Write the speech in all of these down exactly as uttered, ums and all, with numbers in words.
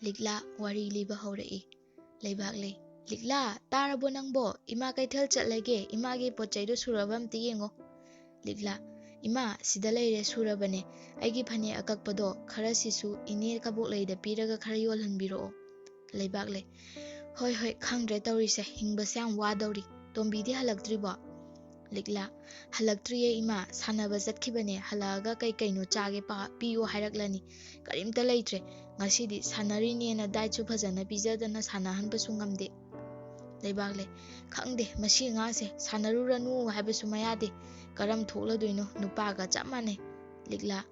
ꯂꯤꯛꯂꯥ ꯋꯥꯔꯤ ꯂꯤꯕ ꯍꯧꯔꯛꯏ꯫ ꯂꯩꯕꯥꯛꯂꯩ, "ꯂꯤꯛꯂꯥ, ꯇꯥꯔꯕꯣ ꯅꯪꯕꯣ? ꯏꯃꯥ ꯀꯩꯊꯦꯜ ꯆꯠꯂꯒꯦ, ꯏꯃꯥꯒꯤ ꯄꯣꯠ ꯆꯩꯗꯣ ꯁꯨꯔꯕ ꯑꯝꯇ ꯌꯦꯡꯉꯣ꯫" ꯂꯤꯛꯂꯥ, "ꯏꯃꯥ, ꯁꯤꯗ ꯂꯩꯔꯦ, ꯁꯨꯔꯕꯅꯦ꯫ ꯑꯩꯒꯤ ꯐꯅꯦꯛ ꯑꯀꯛꯄꯗꯣ ꯈꯔꯁꯤꯁꯨ ꯏꯅꯦ ꯀꯕꯣꯛꯂꯩꯗ ꯄꯤꯔꯒ ꯈꯔ ꯌꯣꯜꯍꯟꯕꯤꯔꯛꯑꯣ꯫" ꯂꯩꯕꯥꯛꯂꯩ, "ꯍꯣꯏ, ꯍꯣꯏ, ꯈꯪꯗ꯭ꯔꯦ ꯇꯧꯔꯤꯁꯦ, ꯍꯤꯡꯕꯁꯦ ꯌꯥꯝ ꯋꯥꯗꯧꯔꯤ꯫ ꯇꯣꯝꯕꯤꯗꯤ ꯍꯜꯂꯛꯇ꯭ꯔꯤꯕꯣ?" ꯂꯤꯛꯂꯥ, "ꯍꯜꯂꯛꯇ꯭ꯔꯤꯌꯦ ꯏꯃꯥ, ꯁꯥꯟꯅꯕ ꯆꯠꯈꯤꯕꯅꯦ, ꯍꯜꯂꯛꯑꯒ ꯀꯩ ꯀꯩꯅꯣ ꯆꯥꯒꯦ ꯄꯥ-, ꯄꯤꯌꯨ ꯍꯥꯏꯔꯛꯂꯅꯤ꯫ ꯀꯔꯤꯝꯇ ꯂꯩꯇ꯭ꯔꯦ꯫ ꯉꯁꯤꯗꯤ ꯁꯥꯟꯅꯔꯤꯅꯦꯅ ꯗꯥꯏꯠꯁꯨ ꯐꯖꯅ ꯄꯤꯖꯗꯅ ꯁꯥꯟꯅꯍꯟꯕꯁꯨ ꯉꯝꯗꯦ꯫" ꯂꯩꯕꯥꯛꯂꯩ, "ꯈꯪꯗꯦ, ꯃꯁꯤ ꯑꯉꯥꯡꯁꯦ ꯁꯥꯟꯅꯔꯨꯔꯅꯨ ꯍꯥꯏꯕꯁꯨ ꯃꯌꯥꯗꯦ꯫ ꯀꯔꯝ ꯊꯣꯛꯂꯗꯣꯏꯅꯣ, ꯅꯨꯄꯥꯒ ꯆꯞ ꯃꯥꯟꯅꯩ꯫" ꯂꯤꯛꯂꯥ,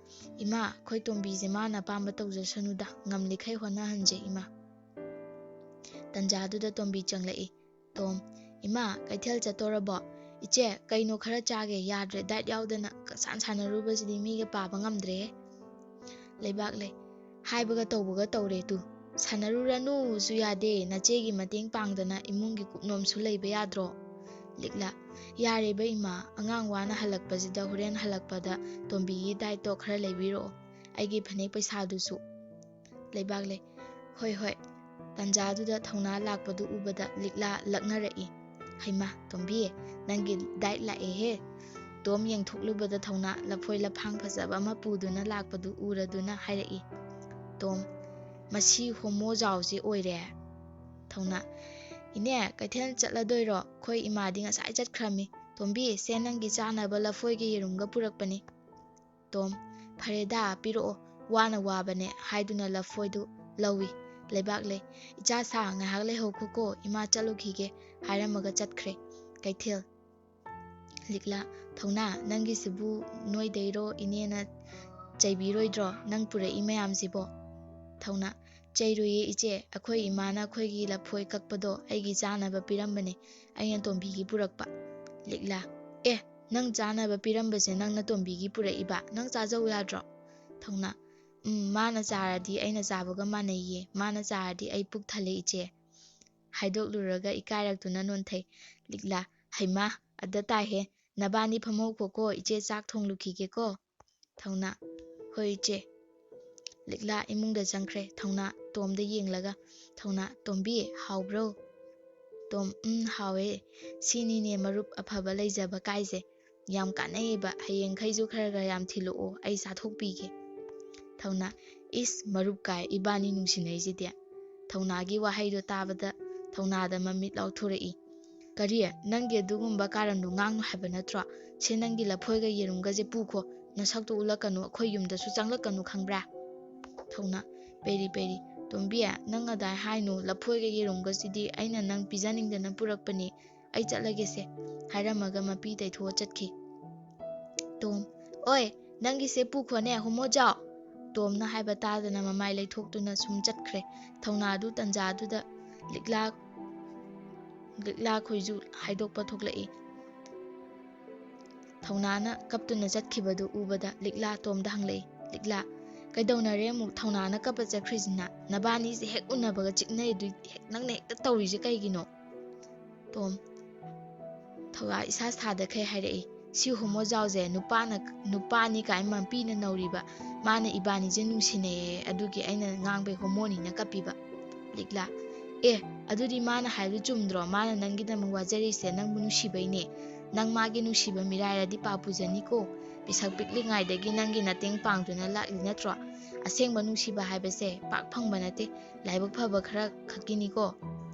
"ꯏꯃꯥ, ꯑꯩꯈꯣꯏ ꯇꯣꯝꯕꯤꯁꯦ ꯃꯥꯅ ꯑꯄꯥꯝꯕ ꯇꯧꯖꯁꯅꯨꯗ, ꯉꯝꯂꯤꯈꯩ ꯍꯣꯠꯅꯍꯟꯁꯦ ꯏꯃꯥ꯫" ꯇꯟꯖꯥꯗꯨꯗ ꯇꯣꯝꯕꯤ ꯆꯪꯂꯛꯏ꯫ ꯇꯣꯝ, "ꯏꯃꯥ, ꯀꯩꯊꯦꯜ ꯆꯠꯇꯣꯔꯕꯣ? ꯏꯆꯦ, ꯀꯩꯅꯣ ꯈꯔ ꯆꯥꯒꯦ, ꯌꯥꯗ꯭ꯔꯦ, ꯗꯥꯏꯠ ꯌꯥꯎꯗꯅ ꯀ-, ꯁꯥꯟ-, ꯁꯥꯟꯅꯔꯨꯕꯁꯤꯗꯤ ꯃꯤꯒ ꯄꯥꯕ ꯉꯝꯗ꯭ꯔꯦꯍꯦ꯫" ꯂꯩꯕꯥꯛꯂꯩ, "ꯍꯥꯏꯕꯒ ꯇꯧꯕꯒ ꯇꯧꯔꯦ ꯇꯨ꯫ ꯁꯥꯟꯅꯔꯨꯔꯅꯨꯁꯨ ꯌꯥꯗꯦ, ꯅꯆꯦꯒꯤ ꯃꯇꯦꯡ ꯄꯥꯡꯗꯅ ꯏꯃꯨꯡꯒꯤ ꯀꯨꯞꯅꯣꯝꯁꯨ ꯂꯩꯕ ꯌꯥꯗ꯭ꯔꯣ?" ꯂꯤꯛꯂꯥ, "ꯌꯥꯔꯦꯕ ꯏꯃꯥ, ꯑꯉꯥꯡ ꯋꯥꯅ ꯍꯜꯂꯛꯄꯁꯤꯗ ꯍꯣꯔꯦꯟ ꯍꯜꯂꯛꯄꯗ ꯇꯣꯝꯕꯤꯒꯤ ꯗꯥꯏꯠꯇꯣ ꯈꯔ ꯂꯩꯕꯤꯔꯛꯑꯣ, ꯑꯩꯒꯤ ꯐꯅꯦꯛ ꯄꯩꯁꯥꯗꯨꯁꯨ꯫" ꯂꯩꯕꯥꯛꯂꯩ, "ꯍꯣꯏ, ꯍꯣꯏ꯫" ꯇꯟꯖꯥꯗꯨꯗ ꯊꯧꯅꯥ ꯂꯥꯛꯄꯗꯨ ꯎꯕꯗ ꯂꯤꯛꯂꯥ ꯂꯛꯅꯔꯛꯏ꯫ "ꯍꯩꯃꯥ, ꯇꯣꯝꯕꯤ, ꯅꯪꯒꯤ ꯗꯥꯏꯠ ꯂꯥꯛꯑꯦꯍꯦ!" ꯇꯣꯝ ꯌꯦꯡꯊꯣꯛꯂꯨꯕꯗ ꯊꯧꯅꯥ ꯂꯐꯣꯏ ꯂꯐꯥꯡ ꯐꯖꯕ ꯑꯃ ꯄꯨꯗꯨꯅ ꯂꯥꯛꯄꯗꯨ ꯎꯔꯗꯨꯅ ꯍꯥꯏꯔꯛꯏ꯫ ꯇꯣꯝ, "ꯃꯁꯤ ꯍꯣꯃꯣ ꯖꯥꯎꯁꯤ ꯑꯣꯏꯔꯦ꯫" ꯊꯧꯅꯥ, "ꯏꯅꯦ, ꯀꯩꯊꯦꯜ ꯆꯠꯂꯗꯣꯏꯔꯣ? ꯑꯩꯈꯣꯏ ꯏꯃꯥꯗꯤ ꯉꯁꯥꯏ ꯆꯠꯈ꯭ꯔꯃꯤ꯫ ꯇꯣꯝꯕꯤ, ꯁꯦ ꯅꯪꯒꯤ ꯆꯥꯅꯕ ꯂꯐꯣꯏꯒ ꯌꯦꯔꯨꯝꯒ ꯄꯨꯔꯛꯄꯅꯤ꯫" ꯇꯣꯝ, "ꯐꯔꯦꯗ, ꯄꯤꯔꯛꯑꯣ, ꯋꯥꯅ ꯋꯥꯕꯅꯦ" ꯍꯥꯏꯗꯨꯅ ꯂꯐꯣꯏꯗꯨ ꯂꯧꯏ꯫ ꯂꯩꯕꯥꯛꯂꯩ, "ꯏꯆꯥ ꯁꯥ, ꯉꯥꯏꯍꯥꯛ ꯂꯩꯍꯧꯈꯣꯀꯣ, ꯏꯃꯥ ꯆꯠꯂꯨꯈꯤꯒꯦ" ꯍꯥꯏꯔꯝꯃꯒ ꯆꯠꯈ꯭ꯔꯦ꯫ ꯀꯩꯊꯦꯜ꯫ ꯂꯤꯛꯂꯥ, "ꯊꯧꯅꯥ, ꯅꯪꯒꯤꯁꯤꯕꯨ ꯅꯣꯏꯗꯩꯔꯣ, ꯏꯅꯦꯅ ꯆꯩꯕꯤꯔꯣꯏꯗ꯭ꯔꯣ, ꯅꯪ ꯄꯨꯔꯛꯏ ꯃꯌꯥꯝꯁꯤꯕꯣ?" ꯊꯧꯅꯥ, "ꯆꯩꯔꯣꯏꯌꯦ ꯏꯆꯦ, ꯑꯩꯈꯣꯏ ꯏꯃꯥꯅ ꯑꯩꯈꯣꯏꯒꯤ ꯂꯐꯣꯏ ꯀꯛꯄꯗꯣ ꯑꯩꯒꯤ ꯆꯥꯅꯕ ꯄꯤꯔꯝꯕꯅꯦ, ꯑꯩꯅ ꯇꯣꯝꯕꯤꯒꯤ ꯄꯨꯔꯛꯄ꯫" ꯂꯤꯛꯂꯥ, "ꯑꯦ, ꯅꯪ ꯆꯥꯅꯕ ꯄꯤꯔꯝꯕꯁꯦ ꯅꯪꯅ ꯇꯣꯝꯕꯤꯒꯤ ꯄꯨꯔꯛꯏꯕ, ꯅꯪ ꯆꯥꯖꯧ ꯌꯥꯗ꯭ꯔꯣ?" ꯊꯧꯅꯥ, "ꯎꯝ, ꯃꯥꯅ ꯆꯥꯔꯗꯤ ꯑꯩꯅ ꯆꯥꯕꯒ ꯃꯥꯟꯅꯩꯌꯦ, ꯃꯥꯅ ꯆꯥꯔꯗꯤ ꯑꯩ ꯄꯨꯛ ꯊꯜꯂꯦ ꯏꯆꯦ꯫" ꯍꯥꯏꯗꯣꯛꯂꯨꯔꯒ ꯏꯀꯥꯏꯔꯛꯇꯨꯅ ꯅꯣꯟꯊꯩ꯫ ꯂꯤꯛꯂꯥ, "ꯍꯩꯃꯥ, ꯑꯗ ꯇꯥꯏꯍꯦ꯫ ꯅꯕꯥꯅꯤ ꯐꯝꯍꯧꯈꯣꯀꯣ, ꯏꯆꯦ ꯆꯥꯛ ꯊꯣꯡꯂꯨꯈꯤꯒꯦꯀꯣ"꯫ ꯊꯧꯅꯥ, "ꯍꯣꯏ ꯏꯆꯦ"꯫ ꯂꯤꯛꯂꯥ ꯏꯃꯨꯡꯗ ꯆꯪꯈ꯭ꯔꯦ꯫ ꯊꯧꯅꯥ ꯇꯣꯝꯗ ꯌꯦꯡꯂꯒ, ꯊꯧꯅꯥ, "ꯇꯣꯝꯕꯤ, ꯍꯥꯎꯕ꯭ꯔꯣ?" ꯇꯣꯝ, "ꯎꯝ, ꯍꯥꯎꯋꯦ꯫ ꯁꯤꯅꯤꯅꯦ ꯃꯔꯨꯞ ꯑꯐꯕ ꯂꯩꯖꯕ ꯀꯥꯏꯁꯦ꯫ ꯌꯥꯝ ꯀꯥꯟꯅꯩꯌꯦꯕ꯫ ꯍꯌꯦꯡꯈꯩꯁꯨ ꯈꯔ ꯈꯔ ꯌꯥꯝ ꯊꯤꯜꯂꯛꯑꯣ, ꯑꯩ ꯆꯥꯊꯣꯛꯄꯤꯒꯦ"꯫ ꯊꯧꯅꯥ, "ꯏꯁ, ꯃꯔꯨꯞ ꯀꯥꯏ, ꯏꯕꯥꯅꯤ ꯅꯨꯡꯁꯤꯅꯩꯁꯤꯗꯤ"꯫ ꯊꯧꯅꯥꯒꯤ ꯋꯥꯍꯩꯗꯣ ꯇꯥꯕꯗ ꯊꯧꯅꯥꯗ ꯃꯃꯤꯠ ꯂꯥꯎꯊꯣꯔꯛꯏ꯫ "ꯀꯔꯤ? ꯅꯪꯒꯤ ꯑꯗꯨꯒꯨꯝꯕ ꯀꯥꯔꯟꯗꯣ ꯉꯥꯡꯅꯨ ꯍꯥꯏꯕ ꯅꯠꯇ꯭ꯔꯣ? ꯁꯦ, ꯅꯪꯒꯤ ꯂꯐꯣꯏꯒ ꯌꯦꯔꯨꯝꯒꯁꯦ ꯄꯨꯈꯣ꯫ ꯅꯁꯛꯇꯣ ꯎꯠꯂꯛꯀꯅꯨ, ꯑꯩꯈꯣꯏ ꯌꯨꯝꯗꯁꯨ ꯆꯪꯂꯛꯀꯅꯨ, ꯈꯪꯕ꯭ꯔꯥ?" ꯊꯧꯅꯥ, "ꯄꯦꯔꯤ ꯄꯦꯔꯤ, ꯇꯣꯝꯕꯤ, ꯅꯪ ꯑꯗꯥꯏ ꯍꯥꯏꯅꯨ, ꯂꯐꯣꯏꯒ ꯌꯦꯔꯨꯝꯒꯁꯤꯗꯤ ꯑꯩꯅ ꯅꯪ ꯄꯤꯖꯅꯤꯡꯗꯅ ꯄꯨꯔꯛꯄꯅꯤ꯫ ꯑꯩ ꯆꯠꯂꯒꯦꯁꯦ"꯫ ꯍꯥꯏꯔꯝꯃꯒ ꯃꯄꯤ ꯇꯩꯊꯣꯛꯑ ꯆꯠꯈꯤ꯫ ꯇꯣꯝ, "ꯑꯣꯏ, ꯅꯪꯒꯤꯁꯦ ꯄꯨꯈꯣꯅꯦ, ꯍꯣꯃꯣ ꯖꯥꯎ"꯫ ꯇꯣꯝꯅ ꯍꯥꯏꯕ ꯇꯥꯗꯅ ꯃꯃꯥꯏ ꯂꯩꯊꯣꯛꯇꯨꯅ ꯁꯨꯝ ꯆꯠꯈ꯭ꯔꯦ꯫ ꯊꯧꯅꯥꯗꯨ ꯇꯟꯖꯥꯗꯨꯗ ꯂꯤꯛꯂꯥ, ꯂꯤꯛꯂꯥ ꯈꯣꯏꯖꯨ ꯍꯥꯏꯗꯣꯛꯄ ꯊꯣꯛꯂꯛꯏ꯫ ꯊꯧꯅꯥꯅ ꯀꯞꯇꯨꯅ ꯆꯠꯈꯤꯕꯗꯨ ꯎꯕꯗ ꯂꯤꯛꯂꯥ ꯇꯣꯝꯗ ꯍꯪꯂꯛꯏ꯫ ꯂꯤꯛꯂꯥ, "ꯀꯩꯗꯧꯅꯔꯦ ꯑꯃꯨꯛ ꯊꯧꯅꯥꯅ ꯀꯞꯄ ꯆꯠꯈ꯭ꯔꯤꯁꯤꯅ? ꯅꯕꯥꯅꯤꯁꯦ ꯍꯦꯛ ꯎꯅꯕꯒ ꯆꯤꯛꯅꯩ, ꯑꯗꯨ ꯍꯦꯛ ꯅꯪꯅ ꯍꯦꯛꯇ ꯇꯧꯔꯤꯁꯦ ꯀꯩꯒꯤꯅꯣ?" ꯇꯣꯝ, ꯊꯧꯋꯥ ꯏꯁꯥ ꯁꯥꯗꯈꯩ ꯍꯥꯏꯔꯛꯏ, "ꯁꯤ ꯍꯣꯃꯣ ꯖꯥꯎꯁꯦ ꯅꯨꯄꯥꯅ, ꯅꯨꯄꯥꯅꯤ ꯀꯥꯏ ꯃꯄꯤꯅ ꯅꯧꯔꯤꯕ, ꯃꯥꯅ ꯏꯕꯥꯅꯤꯁꯦ ꯅꯨꯡꯁꯤꯅꯩꯌꯦ, ꯑꯗꯨꯒꯤ ꯑꯩꯅ ꯉꯥꯡꯕꯩ ꯍꯣꯃꯣꯅꯤꯅ ꯀꯞꯄꯤꯕ"꯫ ꯂꯤꯛꯂꯥ, "ꯑꯦ, ꯑꯗꯨꯗꯤ ꯃꯥꯅ ꯍꯥꯏꯕꯗꯨ ꯆꯨꯝꯗ꯭ꯔꯣ? ꯃꯥꯅ ꯅꯪꯒꯤꯗꯃꯛ ꯋꯥꯖꯔꯤꯁꯦ ꯅꯪꯕꯨ ꯅꯨꯡꯁꯤꯕꯩꯅꯦ꯫ ꯅꯪ ꯃꯥꯒꯤ ꯅꯨꯡꯁꯤꯕ ꯃꯤꯔꯥꯏꯔꯗꯤ ꯄꯥꯞ ꯄꯨꯖꯅꯤꯀꯣ꯫ ꯄꯤꯁꯛ ꯄꯤꯛꯂꯤꯉꯩꯗꯒꯤ ꯅꯪꯒꯤ ꯃꯇꯦꯡ ꯄꯥꯡꯗꯨꯅ ꯂꯥꯛꯂꯤ ꯅꯠꯇ꯭ꯔꯣ? ꯑꯁꯦꯡꯕ ꯅꯨꯡꯁꯤꯕ ꯍꯥꯏꯕꯁꯦ ꯄꯥꯛ ꯐꯪꯕ ꯅꯠꯇꯦ, ꯂꯥꯏꯕꯛ ꯐꯕ ꯈꯔ ꯈꯛꯀꯤꯅꯤꯀꯣ"꯫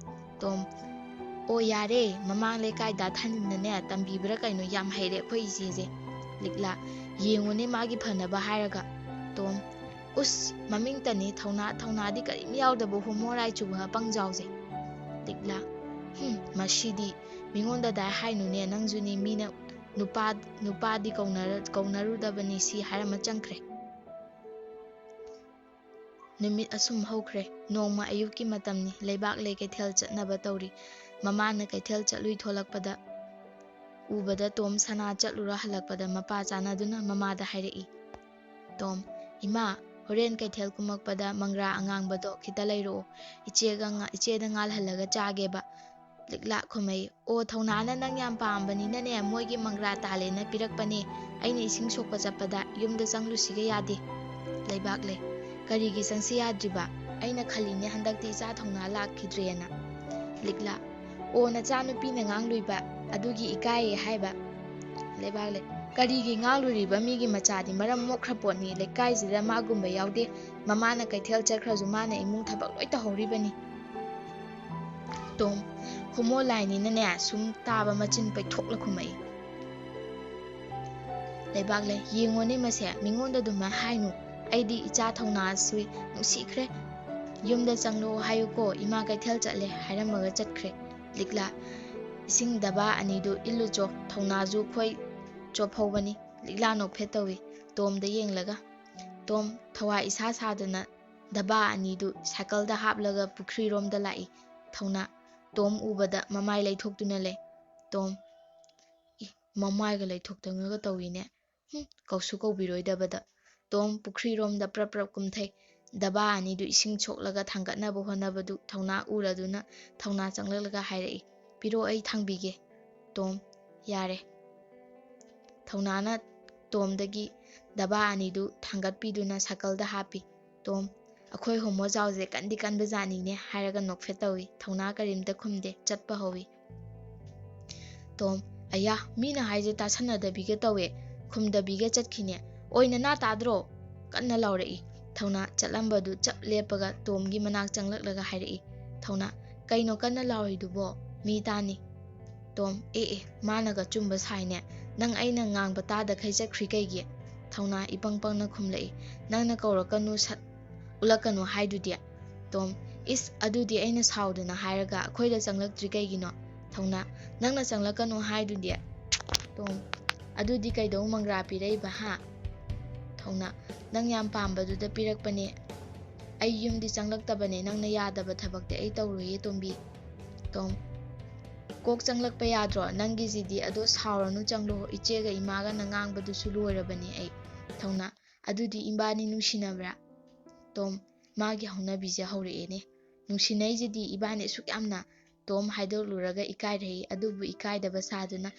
ꯇꯣꯝ, "ꯑꯣ ꯌꯥꯔꯦ, ꯃꯃꯥꯡ ꯂꯩꯀꯥꯏꯗ ꯊꯥꯅꯤꯡꯅꯅꯦ ꯇꯝꯕꯤꯕ꯭ꯔꯥ ꯀꯩꯅꯣ, ꯌꯥꯝ ꯍꯩꯔꯦ ꯑꯩꯈꯣꯏ ꯏꯆꯦꯁꯦ"꯫ ꯂꯤꯛꯂꯥ, "ꯌꯦꯡꯉꯨꯅꯦ ꯃꯥꯒꯤ ꯐꯅꯕ ꯍꯥꯏꯔꯒ"꯫ ꯇꯣꯝ, "ꯎꯁ, ꯃꯃꯤꯡꯇꯅꯤ ꯊꯧꯅꯥ, ꯊꯧꯅꯥꯗꯤ ꯀꯔꯤꯝ ꯌꯥꯎꯗꯕ ꯍꯣꯃꯣ ꯔꯥꯏ ꯆꯨꯕ ꯑꯄꯪ ꯖꯥꯎꯁꯦ"꯫ ꯂꯤꯛꯂꯥ, "ꯍꯨꯝ, ꯃꯁꯤꯗꯤ, ꯃꯤꯉꯣꯟꯗ ꯑꯗꯥꯏ ꯍꯥꯏꯅꯨꯅꯦ, ꯅꯪꯁꯨꯅꯤ, ꯃꯤꯅ ꯅꯨꯄꯥ, ꯅꯨꯄꯥꯗꯤ ꯀꯧꯅꯔ-, ꯀꯧꯅꯔꯨꯗꯕꯅꯤ" ꯁꯤ ꯍꯥꯏꯔꯝꯃ ꯆꯪꯈ꯭ꯔꯦ꯫ ꯅꯨꯃꯤꯠ ꯑꯁꯨꯝ ꯍꯧꯈ꯭ꯔꯦ꯫ ꯅꯣꯡꯃ ꯑꯌꯨꯛꯀꯤ ꯃꯇꯝꯅꯤ꯫ ꯂꯩꯕꯥꯛꯂꯩ ꯀꯩꯊꯦꯜ ꯆꯠꯅꯕ ꯇꯧꯔꯤ꯫ ꯃꯃꯥꯅ ꯀꯩꯊꯦꯜ ꯆꯠꯂꯨꯏ ꯊꯣꯛꯂꯛꯄꯗ ꯎꯕꯗ ꯇꯣꯝ ꯁꯅꯥ ꯆꯠꯂꯨꯔ ꯍꯜꯂꯛꯄꯗ ꯃꯄꯥ ꯆꯥꯟꯅꯗꯨꯅ ꯃꯃꯥꯗ ꯍꯥꯏꯔꯛꯏ꯫ ꯇꯣꯝ, "ꯏꯃꯥ, ꯍꯣꯔꯦꯟ ꯀꯩꯊꯦꯜ ꯀꯨꯝꯃꯛꯄꯗ ꯃꯪꯒ꯭ꯔꯥ ꯑꯉꯥꯡꯕꯗꯣ ꯈꯤꯇ ꯂꯩꯔꯛꯑꯣ, ꯏꯆꯦꯒ ꯉ-, ꯏꯆꯦꯗ ꯉꯥꯜꯍꯜꯂꯒ ꯆꯥꯒꯦꯕ꯫ ꯂꯤꯛꯂꯥ ꯈꯨꯝꯃꯩ, "ꯑꯣ, ꯊꯧꯅꯥꯅ ꯅꯪ ꯌꯥꯝ ꯄꯥꯝꯕꯅꯤꯅꯅꯦ, ꯃꯣꯏꯒꯤ ꯃꯪꯒ꯭ꯔꯥ ꯇꯥꯜꯂꯦꯅ ꯄꯤꯔꯛꯄꯅꯦ꯫ ꯑꯩꯅ ꯏꯁꯤꯡ ꯁꯣꯛꯄ ꯆꯠꯄꯗ ꯌꯨꯝꯗ ꯆꯪꯂꯨꯁꯤꯒ ꯌꯥꯗꯦ꯫" ꯂꯩꯕꯥꯛꯂꯩ, "ꯀꯔꯤꯒꯤ ꯆꯪꯁꯤ ꯌꯥꯗ꯭ꯔꯤꯕ? ꯑꯩꯅ ꯈꯜꯂꯤꯅꯦ ꯍꯟꯗꯛꯇꯤ ꯏꯆꯥ ꯊꯧꯅꯥ ꯂꯥꯛꯈꯤꯗ꯭ꯔꯦꯅ꯫" ꯂꯤꯛꯂꯥ, "ꯑꯣ, ꯅꯆꯥꯅꯨꯄꯤꯅ ꯉꯥꯡꯂꯨꯏꯕ, ꯑꯗꯨꯒꯤ ꯏꯀꯥꯏꯌꯦ ꯍꯥꯏꯕ꯫" ꯂꯩꯕꯥꯛꯂꯩ, "ꯀꯔꯤꯒꯤ ꯉꯥꯡꯂꯨꯔꯤꯕ? ꯃꯤꯒꯤ ꯃꯆꯥꯗꯤ ꯃꯔꯝ ꯃꯣꯛꯈ꯭ꯔ ꯄꯣꯠꯅꯤ꯫ ꯂꯩꯀꯥꯏꯁꯤꯗ ꯃꯥꯒꯨꯝꯕ ꯌꯥꯎꯗꯦ꯫ ꯃꯃꯥꯅ ꯀꯩꯊꯦꯜ ꯆꯠꯈ꯭ꯔꯁꯨ ꯃꯥꯅ ꯏꯃꯨꯡ ꯊꯕꯛ ꯂꯣꯏ ꯇꯧꯍꯧꯔꯤꯕꯅꯤ꯫" ꯇꯣꯝ, "ꯍꯣꯃꯣ ꯂꯥꯏꯅꯤꯅꯅꯦ", ꯁꯨꯝ ꯇꯥꯕ ꯃꯆꯤꯟ ꯄꯩꯊꯣꯛꯂ ꯈꯨꯝꯃꯛꯏ꯫ ꯂꯩꯕꯥꯛꯂꯩ, "ꯌꯦꯡꯉꯣꯅꯦ ꯃꯁꯦ, ꯃꯤꯉꯣꯟꯗ ꯑꯗꯨꯃꯥꯏꯅ ꯍꯥꯏꯅꯨ꯫ ꯑꯩꯗꯤ ꯏꯆꯥ ꯊꯧꯅꯥꯁꯨ ꯅꯨꯡꯁꯤꯈ꯭ꯔꯦ꯫ ꯌꯨꯝꯗ ꯆꯪꯂꯛꯑꯣ ꯍꯥꯏꯌꯨꯀꯣ, ꯏꯃꯥ ꯀꯩꯊꯦꯜ ꯆꯠꯂꯦ ꯍꯥꯏꯔꯝꯃꯒ ꯆꯠꯈ꯭ꯔꯦ꯫" ꯂꯤꯛꯂꯥ, "ꯏꯁꯤꯡ ꯗꯕꯥ ꯑꯅꯤꯗꯨ ꯏꯜꯂꯨꯆꯣ, ꯊꯧꯅꯥꯁꯨ ꯈꯣꯏ ꯆꯣꯞꯍꯧꯕꯅꯤ꯫" ꯂꯤꯛꯂꯥ ꯅꯣꯛꯐꯦꯠ ꯇꯧꯏ ꯇꯣꯝꯗ ꯌꯦꯡꯂꯒ꯫ ꯇꯣꯝ, ꯊꯋꯥꯏ ꯏꯁꯥ ꯁꯥꯗꯅ ꯗꯕꯥ ꯑꯅꯤꯗꯨ ꯁꯥꯏꯀꯜꯗ ꯍꯥꯞꯂꯒ ꯄꯨꯈ꯭ꯔꯤꯔꯣꯝꯗ ꯂꯥꯛꯏ꯫ ꯊꯧꯅꯥ, ꯇꯣꯝ ꯎꯕꯗ ꯃꯃꯥꯏ ꯂꯩꯊꯣꯛꯇꯨꯅ ꯂꯩ꯫ ꯇꯣꯝ, "ꯏ, ꯃꯃꯥꯏꯒ ꯂꯩꯊꯣꯛꯇꯅꯒ ꯇꯧꯏꯅꯦ꯫ ꯍꯨꯝ, ꯀꯧꯁꯨ ꯀꯧꯕꯤꯔꯣꯏꯗꯕꯗ꯫" ꯇꯣꯝ ꯄꯨꯈ꯭ꯔꯤꯔꯣꯝꯗ ꯄ꯭ꯔꯞ ꯄ꯭ꯔꯞ ꯀꯨꯝꯊꯩ꯫ ꯗꯕꯥ ꯑꯅꯤꯗꯨ ꯏꯁꯤꯡ ꯁꯣꯛꯂꯒ ꯊꯥꯡꯒꯠꯅꯕ ꯍꯣꯠꯅꯕꯗꯨ ꯊꯧꯅꯥ ꯎꯔꯗꯨꯅ ꯊꯧꯅꯥ ꯆꯪꯂꯛꯂꯒ ꯍꯥꯏꯔꯛꯏ, "ꯄꯤꯔꯣ, ꯑꯩ ꯊꯥꯡꯕꯤꯒꯦ꯫" ꯇꯣꯝ, "ꯌꯥꯔꯦ꯫" ꯊꯧꯅꯥꯅ ꯇꯣꯝꯗꯒꯤ ꯗꯕꯥ ꯑꯅꯤꯗꯨ ꯊꯥꯡꯒꯠꯄꯤꯗꯨꯅ ꯁꯥꯏꯀꯜꯗ ꯍꯥꯞꯄꯤ꯫ ꯇꯣꯝ, "ꯑꯩꯈꯣꯏ ꯍꯣꯃꯣ ꯆꯥꯎꯁꯦ ꯀꯟꯗꯤ ꯀꯟꯕ ꯖꯥꯠꯅꯤꯅꯦ" ꯍꯥꯏꯔꯒ ꯅꯣꯛꯐꯦꯠ ꯇꯧꯏ꯫ ꯊꯧꯅꯥ ꯀꯔꯤꯝꯇ ꯈꯨꯝꯗꯦ, ꯆꯠꯄ ꯍꯧꯏ꯫ ꯇꯣꯝ, "ꯑꯌꯥ, ꯃꯤꯅ ꯍꯥꯏꯁꯦ ꯇꯥꯁꯟꯅꯗꯕꯤꯒ ꯇꯧꯋꯦ, ꯈꯨꯝꯗꯕꯤꯒ ꯆꯠꯈꯤꯅꯦ꯫ ꯑꯣꯏ, ꯅꯅꯥ ꯇꯥꯗ꯭ꯔꯣ?" ꯀꯟꯅ ꯂꯥꯎꯔꯛꯏ꯫ ꯊꯧꯅꯥ ꯆꯠꯂꯝꯕꯗꯨ ꯆꯞ ꯂꯦꯞꯄꯒ ꯇꯣꯝꯒꯤ ꯃꯅꯥꯛ ꯆꯪꯂꯛꯂꯒ ꯍꯥꯏꯔꯛꯏ꯫ ꯊꯧꯅꯥ, "ꯀꯩꯅꯣ ꯀꯟꯅ ꯂꯥꯎꯔꯤꯗꯨꯕꯣ? ꯃꯤ ꯇꯥꯅꯤ꯫" ꯇꯣꯝ, "ꯑꯦ ꯑꯦ, ꯃꯥꯅꯒ ꯑꯆꯨꯝꯕ ꯁꯥꯏꯅꯦ꯫ ꯅꯪ ꯑꯩꯅ ꯉꯥꯡꯕ ꯇꯥꯗꯈꯩ ꯆꯠꯈ꯭ꯔꯤ ꯀꯩꯒꯤ?" ꯊꯧꯅꯥ ꯏꯄꯪ ꯄꯪꯅ ꯈꯨꯝꯂꯛꯏ꯫ "ꯅꯪꯅ ꯀꯧꯔꯛꯀꯅꯨ, ꯁꯠ ꯎꯠꯂꯛꯀꯅꯨ ꯍꯥꯏꯗꯨꯗꯤ꯫" ꯇꯣꯝ, "ꯏꯁ, ꯑꯗꯨꯗꯤ ꯑꯩꯅ ꯁꯥꯎꯗꯅ ꯍꯥꯏꯔꯒ ꯑꯩꯈꯣꯏꯗ ꯆꯪꯂꯛꯇ꯭ꯔꯤ ꯀꯩꯒꯤꯅꯣ?" ꯊꯧꯅꯥ, "ꯅꯪꯅ ꯆꯪꯂꯛꯀꯅꯨ ꯍꯥꯏꯗꯨꯗꯤ꯫" ꯇꯣꯝ, "ꯑꯗꯨꯗꯤ ꯀꯩꯗꯧ ꯃꯪꯒ꯭ꯔꯥ ꯄꯤꯔꯛꯏꯕ, ꯍꯥ?" ꯊꯧꯅꯥ, "ꯅꯪ ꯌꯥꯝ ꯄꯥꯝꯕꯗꯨꯗ ꯄꯤꯔꯛꯄꯅꯦ꯫ ꯑꯩ ꯌꯨꯝꯗꯤ ꯆꯪꯂꯛꯇꯕꯅꯦ, ꯅꯪꯅ ꯌꯥꯗꯕ ꯊꯕꯛꯇꯤ ꯑꯩ ꯇꯧꯔꯣꯏꯌꯦ ꯇꯣꯝꯕꯤ꯫" ꯇꯣꯝ, "ꯀꯣꯛ ꯆꯪꯂꯛꯄ ꯌꯥꯗ꯭ꯔꯣ? ꯅꯪꯒꯤꯁꯤꯗꯤ꯫ ꯑꯗꯣ ꯁꯥꯎꯔꯅꯨ, ꯆꯪꯂꯣ, ꯏꯆꯦꯒ ꯏꯃꯥꯒꯅ ꯉꯥꯡꯕꯗꯨꯁꯨ ꯂꯣꯏꯔꯕꯅꯦ ꯑꯩ꯫" ꯊꯧꯅꯥ, "ꯑꯗꯨꯗꯤ ꯏꯕꯥꯅꯤ ꯅꯨꯡꯁꯤꯅꯕ꯭ꯔꯥ?" ꯇꯣꯝ, ꯃꯥꯒꯤ ꯍꯧꯅꯕꯤꯁꯦ ꯍꯧꯔꯛꯑꯦꯅꯦ꯫ "ꯅꯨꯡꯁꯤꯅꯩꯁꯤꯗꯤ ꯏꯕꯥꯅꯤ ꯑꯁꯨꯛ ꯌꯥꯝꯅ"꯫ ꯇꯣꯝ ꯍꯥꯏꯗꯣꯛꯂꯨꯔꯒ ꯏꯀꯥꯏꯔꯛꯏ, ꯑꯗꯨꯕꯨ ꯏꯀꯥꯏꯗꯕ ꯁꯥꯗꯨꯅ,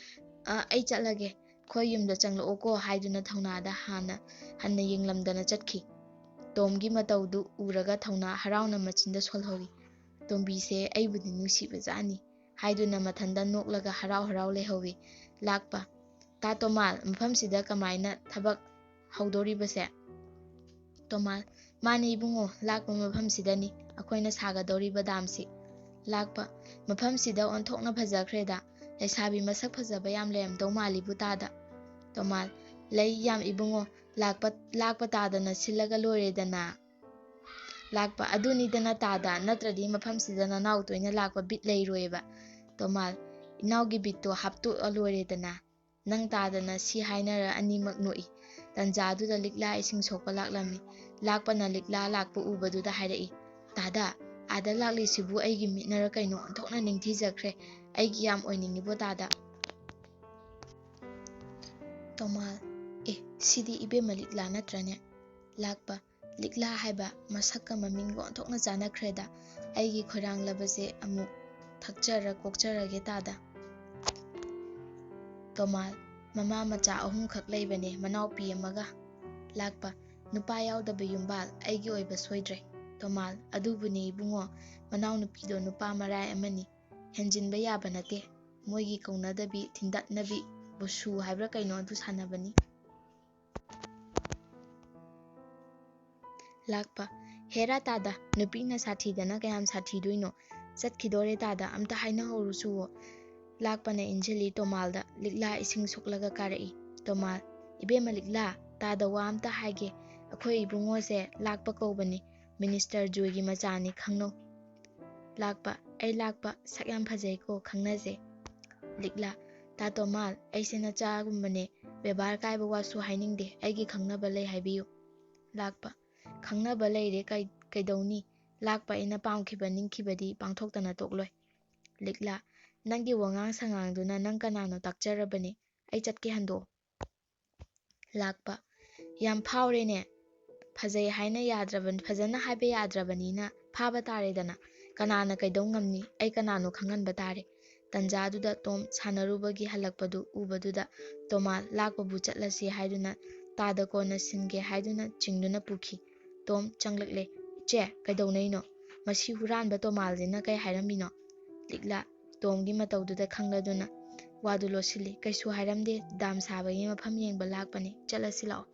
"ꯑ, ꯑꯩ ꯆꯠꯂꯒꯦ, ꯑꯩꯈꯣꯏ ꯌꯨꯝꯗ ꯆꯪꯂꯛꯑꯣꯀꯣ" ꯍꯥꯏꯗꯨꯅ ꯊꯧꯅꯥꯗ ꯍꯥꯟꯅ ꯍꯟꯅ ꯌꯦꯡꯂꯝꯗꯅ ꯆꯠꯈꯤ꯫ ꯇꯣꯝꯒꯤ ꯃꯇꯧꯗꯨ ꯎꯔꯒ ꯊꯧꯅꯥ ꯍꯔꯥꯎꯅ ꯃꯆꯤꯟꯗ ꯁꯣꯜꯍꯧꯏ꯫ "ꯇꯣꯝꯕꯤꯁꯦ ꯑꯩꯕꯨꯗꯤ ꯅꯨꯡꯁꯤꯕꯖꯥꯠꯅꯤ" ꯍꯥꯏꯗꯨꯅ ꯃꯊꯟꯇ ꯅꯣꯛꯂꯒ ꯍꯔꯥꯎ ꯍꯔꯥꯎ ꯂꯩꯍꯧꯏ꯫ ꯂꯥꯛꯄ, "ꯇꯥ ꯇꯣꯃꯥꯜ, ꯃꯐꯝꯁꯤꯗ ꯀꯃꯥꯏꯅ ꯊꯕꯛ ꯍꯧꯗꯣꯔꯤꯕꯁꯦ?" ꯇꯣꯃꯥꯜ, "ꯃꯥꯅꯦ ꯏꯕꯨꯡꯉꯣ, ꯂꯥꯛꯄ ꯃꯐꯝꯁꯤꯗꯅꯤ ꯑꯩꯈꯣꯏꯅ ꯁꯥꯒꯗꯧꯔꯤꯕ ꯗꯥꯝꯁꯤ"꯫ ꯂꯥꯛꯄ, "ꯃꯐꯝꯁꯤꯗ ꯑꯣꯟꯊꯣꯛꯅ ꯐꯖꯈ꯭ꯔꯦꯗ, ꯂꯩꯁꯥꯕꯤ ꯃꯁꯛ ꯐꯖꯕ ꯌꯥꯝ ꯂꯩꯔꯝꯗꯧ ꯃꯥꯜꯂꯤꯕꯨ ꯇꯥꯗ"꯫ ꯇꯣꯃꯥꯜ, "ꯂꯩ ꯌꯥꯝ ꯏꯕꯨꯡꯉꯣ, ꯂꯥꯛꯄ, ꯂꯥꯛꯄ ꯇꯥꯗꯅ ꯁꯤꯜꯂꯒ ꯂꯣꯏꯔꯦꯗꯅ"꯫ ꯂꯥꯛꯄ, "ꯑꯗꯨꯅꯤꯗꯅ ꯇꯥꯗ, ꯅꯠꯇ꯭ꯔꯗꯤ ꯃꯐꯝꯁꯤꯗ ꯅꯅꯥꯎ ꯇꯣꯏꯅ ꯂꯥꯛꯄ ꯕꯤꯠ ꯂꯩꯔꯣꯏꯕ"꯫ ꯇꯣꯃꯥꯜ, "ꯏꯅꯥꯎꯒꯤ ꯕꯤꯠꯇꯣ ꯍꯥꯞꯇꯣꯛꯑ ꯂꯣꯏꯔꯦꯗꯅ"꯫ ꯅꯪ ꯇꯥꯗꯅ ꯁꯤ ꯍꯥꯏꯅꯔ ꯑꯅꯤꯃꯛ ꯅꯣꯛꯏ꯫ ꯇꯟꯖꯥꯗꯨꯗ ꯂꯤꯛꯂꯥ ꯏꯁꯤꯡ ꯁꯣꯛꯄ ꯂꯥꯛꯂꯝꯃꯤ꯫ ꯂꯥꯛꯄꯅ ꯂꯤꯛꯂꯥ ꯂꯥꯛꯄ ꯎꯕꯗꯨꯗ ꯍꯥꯏꯔꯛꯏ, "ꯇꯥꯗ, ꯑꯥꯗ ꯂꯥꯛꯂꯤꯁꯤꯕꯨ ꯑꯩꯒꯤ ꯃꯤꯠꯅꯔ ꯀꯩꯅꯣ ꯑꯣꯟꯊꯣꯛꯅ ꯅꯤꯡꯊꯤꯖꯈ꯭ꯔꯦ꯫ ꯑꯩꯒꯤ ꯌꯥꯝ ꯑꯣꯏꯅꯤꯡꯉꯤꯕꯣ ꯇꯥꯗ"꯫ ꯇꯣꯃꯥꯜ, "ꯑꯦ, ꯁꯤꯗꯤ ꯏꯕꯦꯝꯃ ꯂꯤꯛꯂꯥ ꯅꯠꯇ꯭ꯔꯅꯦ?" ꯂꯥꯛꯄ, "ꯂꯤꯛꯂꯥ ꯍꯥꯏꯕ ꯃꯁꯛꯀ ꯃꯃꯤꯡꯒ ꯑꯣꯟꯊꯣꯛꯅ ꯆꯥꯟꯅꯈ꯭ꯔꯦꯗ꯫ ꯑꯩꯒꯤ ꯈꯣꯏꯔꯥꯡꯂꯕꯁꯦ ꯑꯃꯨꯛ ꯊꯛꯆꯔ ꯀꯣꯛꯆꯔꯒꯦ ꯇꯥꯗ"꯫ ꯇꯣꯃꯥꯜ, "ꯃꯃꯥ ꯃꯆꯥ ꯑꯍꯨꯝꯈꯛ ꯂꯩꯕꯅꯦ, ꯃꯅꯥꯎꯄꯤ ꯑꯃꯒ"꯫ ꯂꯥꯛꯄ, "ꯅꯨꯄꯥ ꯌꯥꯎꯗꯕ ꯌꯨꯝꯕꯥꯜ ꯑꯩꯒꯤ ꯑꯣꯏꯕ ꯁꯣꯏꯗ꯭ꯔꯦ"꯫ ꯇꯣꯃꯥꯜ, "ꯑꯗꯨꯕꯨꯅꯦ ꯏꯕꯨꯡꯉꯣ, ꯃꯅꯥꯎꯅꯨꯄꯤꯗꯣ ꯅꯨꯄꯥ ꯃꯔꯥꯏ ꯑꯃꯅꯤ꯫ ꯍꯦꯟꯖꯤꯟꯕ ꯌꯥꯕ ꯅꯠꯇꯦ꯫ ꯃꯣꯏꯒꯤ ꯀꯧꯅꯗꯕꯤ, ꯊꯤꯟꯗꯠꯅꯕꯤ, ꯕꯨꯁꯨ ꯍꯥꯏꯕ꯭ꯔꯥ ꯀꯩꯅꯣ ꯑꯗꯨ ꯁꯥꯟꯅꯕꯅꯤ"꯫ ꯂꯥꯛꯄ, "ꯍꯦꯔꯥ ꯇꯥꯗ, ꯅꯨꯄꯤꯅ ꯁꯥꯊꯤꯗꯅ ꯀꯌꯥꯝ ꯁꯥꯊꯤꯗꯣꯏꯅꯣ? ꯆꯠꯈꯤꯗꯣꯔꯦ ꯇꯥꯗ, ꯑꯝꯇ ꯍꯥꯏꯅꯍꯧꯔꯨꯆꯨꯋꯣ"꯫ ꯂꯥꯛꯄꯅ ꯏꯟꯁꯤꯜꯂꯤ ꯇꯣꯃꯥꯜꯗ, ꯂꯤꯛꯂꯥ ꯏꯁꯤꯡ ꯁꯣꯛꯂꯒ ꯀꯥꯔꯛꯏ꯫ ꯇꯣꯃꯥꯜ, "ꯏꯕꯦꯝꯃ ꯂꯤꯛꯂꯥ, ꯇꯥꯗ ꯋꯥ ꯑꯝꯇ ꯍꯥꯏꯒꯦ꯫ ꯑꯩꯈꯣꯏ ꯏꯕꯨꯡꯉꯣꯁꯦ ꯂꯥꯛꯄ ꯀꯧꯕꯅꯤ, ꯃꯤꯅꯤꯁꯇꯔ ꯖꯣꯏꯒꯤ ꯃꯆꯥꯅꯤ, ꯈꯪꯅꯧ"꯫ ꯂꯥꯛꯄ, "ꯑꯩ ꯂꯥꯛꯄ, ꯁꯛ ꯌꯥꯝ ꯐꯖꯩꯀꯣ, ꯈꯪꯅꯁꯦ"꯫ ꯂꯤꯛꯂꯥ, "ꯇꯥ ꯇꯣꯃꯥꯜ, ꯑꯩꯁꯦ ꯅꯆꯥꯒꯨꯝꯕꯅꯦ, ꯕꯦꯕꯥꯔ ꯀꯥꯏꯕ ꯋꯥꯁꯨ ꯍꯥꯏꯅꯤꯡꯗꯦ, ꯑꯩꯒꯤ ꯈꯪꯅꯕ ꯂꯩ, ꯍꯥꯏꯕꯤꯌꯨ"꯫ ꯂꯥꯛꯄ, "ꯈꯪꯅꯕ ꯂꯩꯔꯦ, ꯀꯩ-, ꯀꯩꯗꯧꯅꯤ? ꯂꯥꯛꯄ ꯑꯩꯅ ꯄꯥꯝꯈꯤꯕ ꯅꯤꯡꯈꯤꯕꯗꯤ ꯄꯥꯡꯊꯣꯛꯇꯅ ꯇꯣꯛꯂꯣꯏ"꯫ ꯂꯤꯛꯂꯥ, "ꯅꯪꯒꯤ ꯋꯥꯉꯥꯡ ꯁꯉꯥꯡꯗꯨꯅ ꯅꯪ ꯀꯅꯥꯅꯣ ꯇꯥꯛꯆꯔꯕꯅꯤ, ꯑꯩ ꯆꯠꯀꯦ, ꯍꯟꯗꯣꯛꯑꯣ"꯫ ꯂꯥꯛꯄ, "ꯌꯥꯝ ꯐꯥꯎꯔꯦꯅꯦ꯫ ꯐꯖꯩ ꯍꯥꯏꯅ ꯌꯥꯗ꯭ꯔꯕ-, ꯐꯖꯅ ꯍꯥꯏꯕ ꯌꯥꯗ꯭ꯔꯕꯅꯤꯅ ꯐꯥꯕ ꯇꯥꯔꯦꯗꯅ꯫ ꯀꯅꯥꯅ ꯀꯩꯗꯧ ꯉꯝꯅꯤ? ꯑꯩ ꯀꯅꯥꯅꯣ ꯈꯪꯍꯟꯕ ꯇꯥꯔꯦ꯫" ꯇꯟꯖꯥꯗꯨꯗ ꯇꯣꯝ ꯁꯥꯟꯅꯔꯨꯕꯒꯤ ꯍꯜꯂꯛꯄꯗꯨ ꯎꯕꯗꯨꯗ ꯇꯣꯃꯥ ꯂꯥꯛꯄꯕꯨ ꯆꯠꯂꯁꯤ ꯍꯥꯏꯗꯨꯅ ꯇꯥꯗ ꯀꯣꯟꯅ ꯁꯤꯟꯒꯦ ꯍꯥꯏꯗꯨꯅ ꯆꯤꯡꯗꯨꯅ ꯄꯨꯈꯤ꯫ ꯇꯣꯝ ꯆꯪꯂꯛꯂꯦ꯫ "ꯏꯆꯦ, ꯀꯩꯗꯧꯅꯩꯅꯣ? ꯃꯁꯤ ꯍꯨꯔꯥꯟꯕ ꯇꯣꯃꯥꯜꯁꯤꯅ ꯀꯩ ꯍꯥꯏꯔꯝꯃꯤꯅꯣ?" ꯂꯤꯛꯂꯥ ꯇꯣꯝꯒꯤ ꯃꯇꯧꯗꯨꯗ ꯈꯪꯂꯗꯨꯅ ꯋꯥꯗꯨ ꯂꯣꯠꯁꯤꯜꯂꯤ꯫ "ꯀꯩꯁꯨ ꯍꯥꯏꯔꯝꯗꯦ, ꯗꯥꯝ ꯁꯥꯕꯒꯤ ꯃꯐꯝ ꯌꯦꯡꯕ ꯂꯥꯛꯄꯅꯤ, ꯆꯠꯂꯁꯤ ꯂꯥꯛꯑꯣ꯫"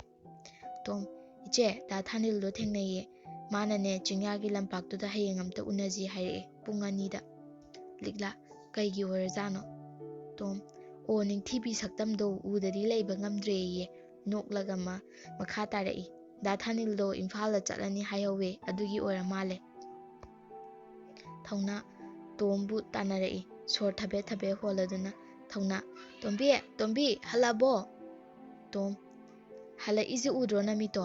ꯇꯣꯝ, "ꯏꯆꯦ, ꯗꯥ ꯊꯥꯅꯤꯜꯗꯣ ꯊꯦꯡꯅꯩꯌꯦ꯫ ꯃꯥꯅꯅꯦ ꯆꯤꯡꯌꯥꯒꯤ ꯂꯝꯄꯥꯛꯇꯨꯗ ꯍꯌꯦꯡ ꯑꯝꯇ ꯎꯅꯁꯤ ꯍꯥꯏꯔꯛꯑꯦ, ꯄꯨꯡ ꯑꯅꯤꯗ꯫" ꯂꯤꯛꯂꯥ, "ꯀꯩꯒꯤ ꯑꯣꯏꯔꯖꯥꯠꯅꯣ?" ꯇꯣꯝ, "ꯑꯣ, ꯅꯤꯡꯊꯤꯕꯤ ꯁꯛꯇꯝꯗꯣ ꯎꯗꯗꯤ ꯂꯩꯕ ꯉꯝꯗ꯭ꯔꯦꯌꯦ꯫" ꯅꯣꯛꯂꯒ ꯃ-, ꯃꯈꯥ ꯇꯥꯔꯛꯏ꯫ "ꯗꯥ ꯊꯥꯅꯤꯜꯗꯣ ꯏꯝꯐꯥꯜꯗ ꯆꯠꯂꯅꯤ ꯍꯥꯏꯍꯧꯋꯦ, ꯑꯗꯨꯒꯤ ꯑꯣꯏꯔ ꯃꯥꯜꯂꯦ꯫" ꯊꯧꯅꯥ ꯇꯣꯝꯕꯨ ꯇꯥꯟꯅꯔꯛꯏ, ꯁꯣꯔ ꯊꯕꯦꯠ ꯊꯕꯦꯠ ꯍꯣꯜꯂꯗꯨꯅ꯫ ꯊꯧꯅꯥ, "ꯇꯣꯝꯕꯤ, ꯇꯣꯝꯕꯤ, ꯍꯜꯂꯛꯑꯕꯣ?" ꯇꯣꯝ, "ꯍꯜꯂꯛꯏꯁꯦ ꯎꯗ꯭ꯔꯣ ꯅꯃꯤꯠꯇꯣ?"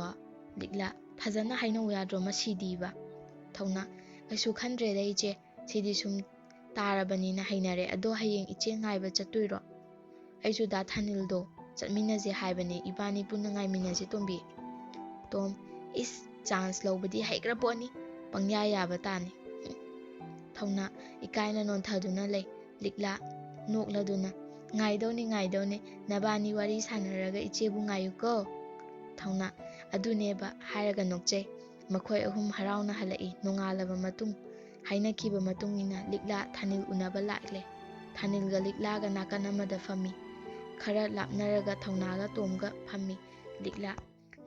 ꯂꯤꯛꯂꯥ, "ꯐꯖꯅ ꯍꯥꯏꯅꯧ ꯌꯥꯗ꯭ꯔꯣ ꯃꯁꯤꯗꯤꯕ?" ꯊꯧꯅꯥ, "ꯀꯩꯁꯨ ꯈꯟꯗ꯭ꯔꯦꯗ ꯏꯆꯦ, ꯁꯤꯗꯤ ꯁꯨꯝ ꯇꯥꯔꯕꯅꯤꯅ ꯍꯩꯅꯔꯦ꯫ ꯑꯗꯣ ꯍꯌꯦꯡ ꯏꯆꯦ ꯉꯥꯏꯕ ꯆꯠꯇꯣꯏꯔꯣ?" "ꯑꯩꯁꯨ ꯗꯥ ꯊꯥꯅꯤꯜꯗꯣ ꯆꯠꯃꯤꯟꯅꯁꯦ ꯍꯥꯏꯕꯅꯦ, ꯏꯕꯥꯅꯤ ꯄꯨꯟꯅ ꯉꯥꯏꯃꯤꯟꯅꯁꯦ ꯇꯣꯝꯕꯤ꯫" ꯇꯣꯝ, "ꯏꯁ, ꯆꯥꯟꯁ ꯂꯧꯕꯗꯤ ꯍꯩꯈ꯭ꯔ ꯄꯣꯠꯅꯤ, ꯄꯪꯌꯥ ꯌꯥꯕ ꯇꯥꯅꯤ꯫" ꯊꯧꯅꯥ ꯏꯀꯥꯏꯅ ꯅꯣꯟꯊꯗꯨꯅ ꯂꯩ꯫ ꯂꯤꯛꯂꯥ ꯅꯣꯛꯂꯗꯨꯅ, "ꯉꯥꯏꯗꯧꯅꯤ, ꯉꯥꯏꯗꯧꯅꯤ, ꯅꯕꯥꯅꯤ ꯋꯥꯔꯤ ꯁꯥꯟꯅꯔꯒ ꯏꯆꯦꯕꯨ ꯉꯥꯏꯌꯨꯀꯣ꯫" ꯊꯧꯅꯥ, "ꯑꯗꯨꯅꯦꯕ" ꯍꯥꯏꯔꯒ ꯅꯣꯛꯆꯩ꯫ ꯃꯈꯣꯏ ꯑꯍꯨꯝ ꯍꯔꯥꯎꯅ ꯍꯜꯂꯛꯏ꯫ ꯅꯣꯡꯉꯥꯜꯂꯕ ꯃꯇꯨꯡ, ꯍꯥꯏꯅꯈꯤꯕ ꯃꯇꯨꯡ ꯏꯟꯅ ꯂꯤꯛꯂꯥ ꯊꯥꯅꯤꯜ ꯎꯅꯕ ꯂꯥꯛꯂꯦ꯫ ꯊꯥꯅꯤꯜꯒ ꯂꯤꯛꯂꯥꯒ ꯅꯥꯀꯟ ꯑꯃꯗ ꯐꯝꯃꯤ꯫ ꯈꯔ ꯂꯥꯞꯅꯔꯒ ꯊꯧꯅꯥꯒ ꯇꯣꯝꯒ ꯐꯝꯃꯤ꯫ ꯂꯤꯛꯂꯥ,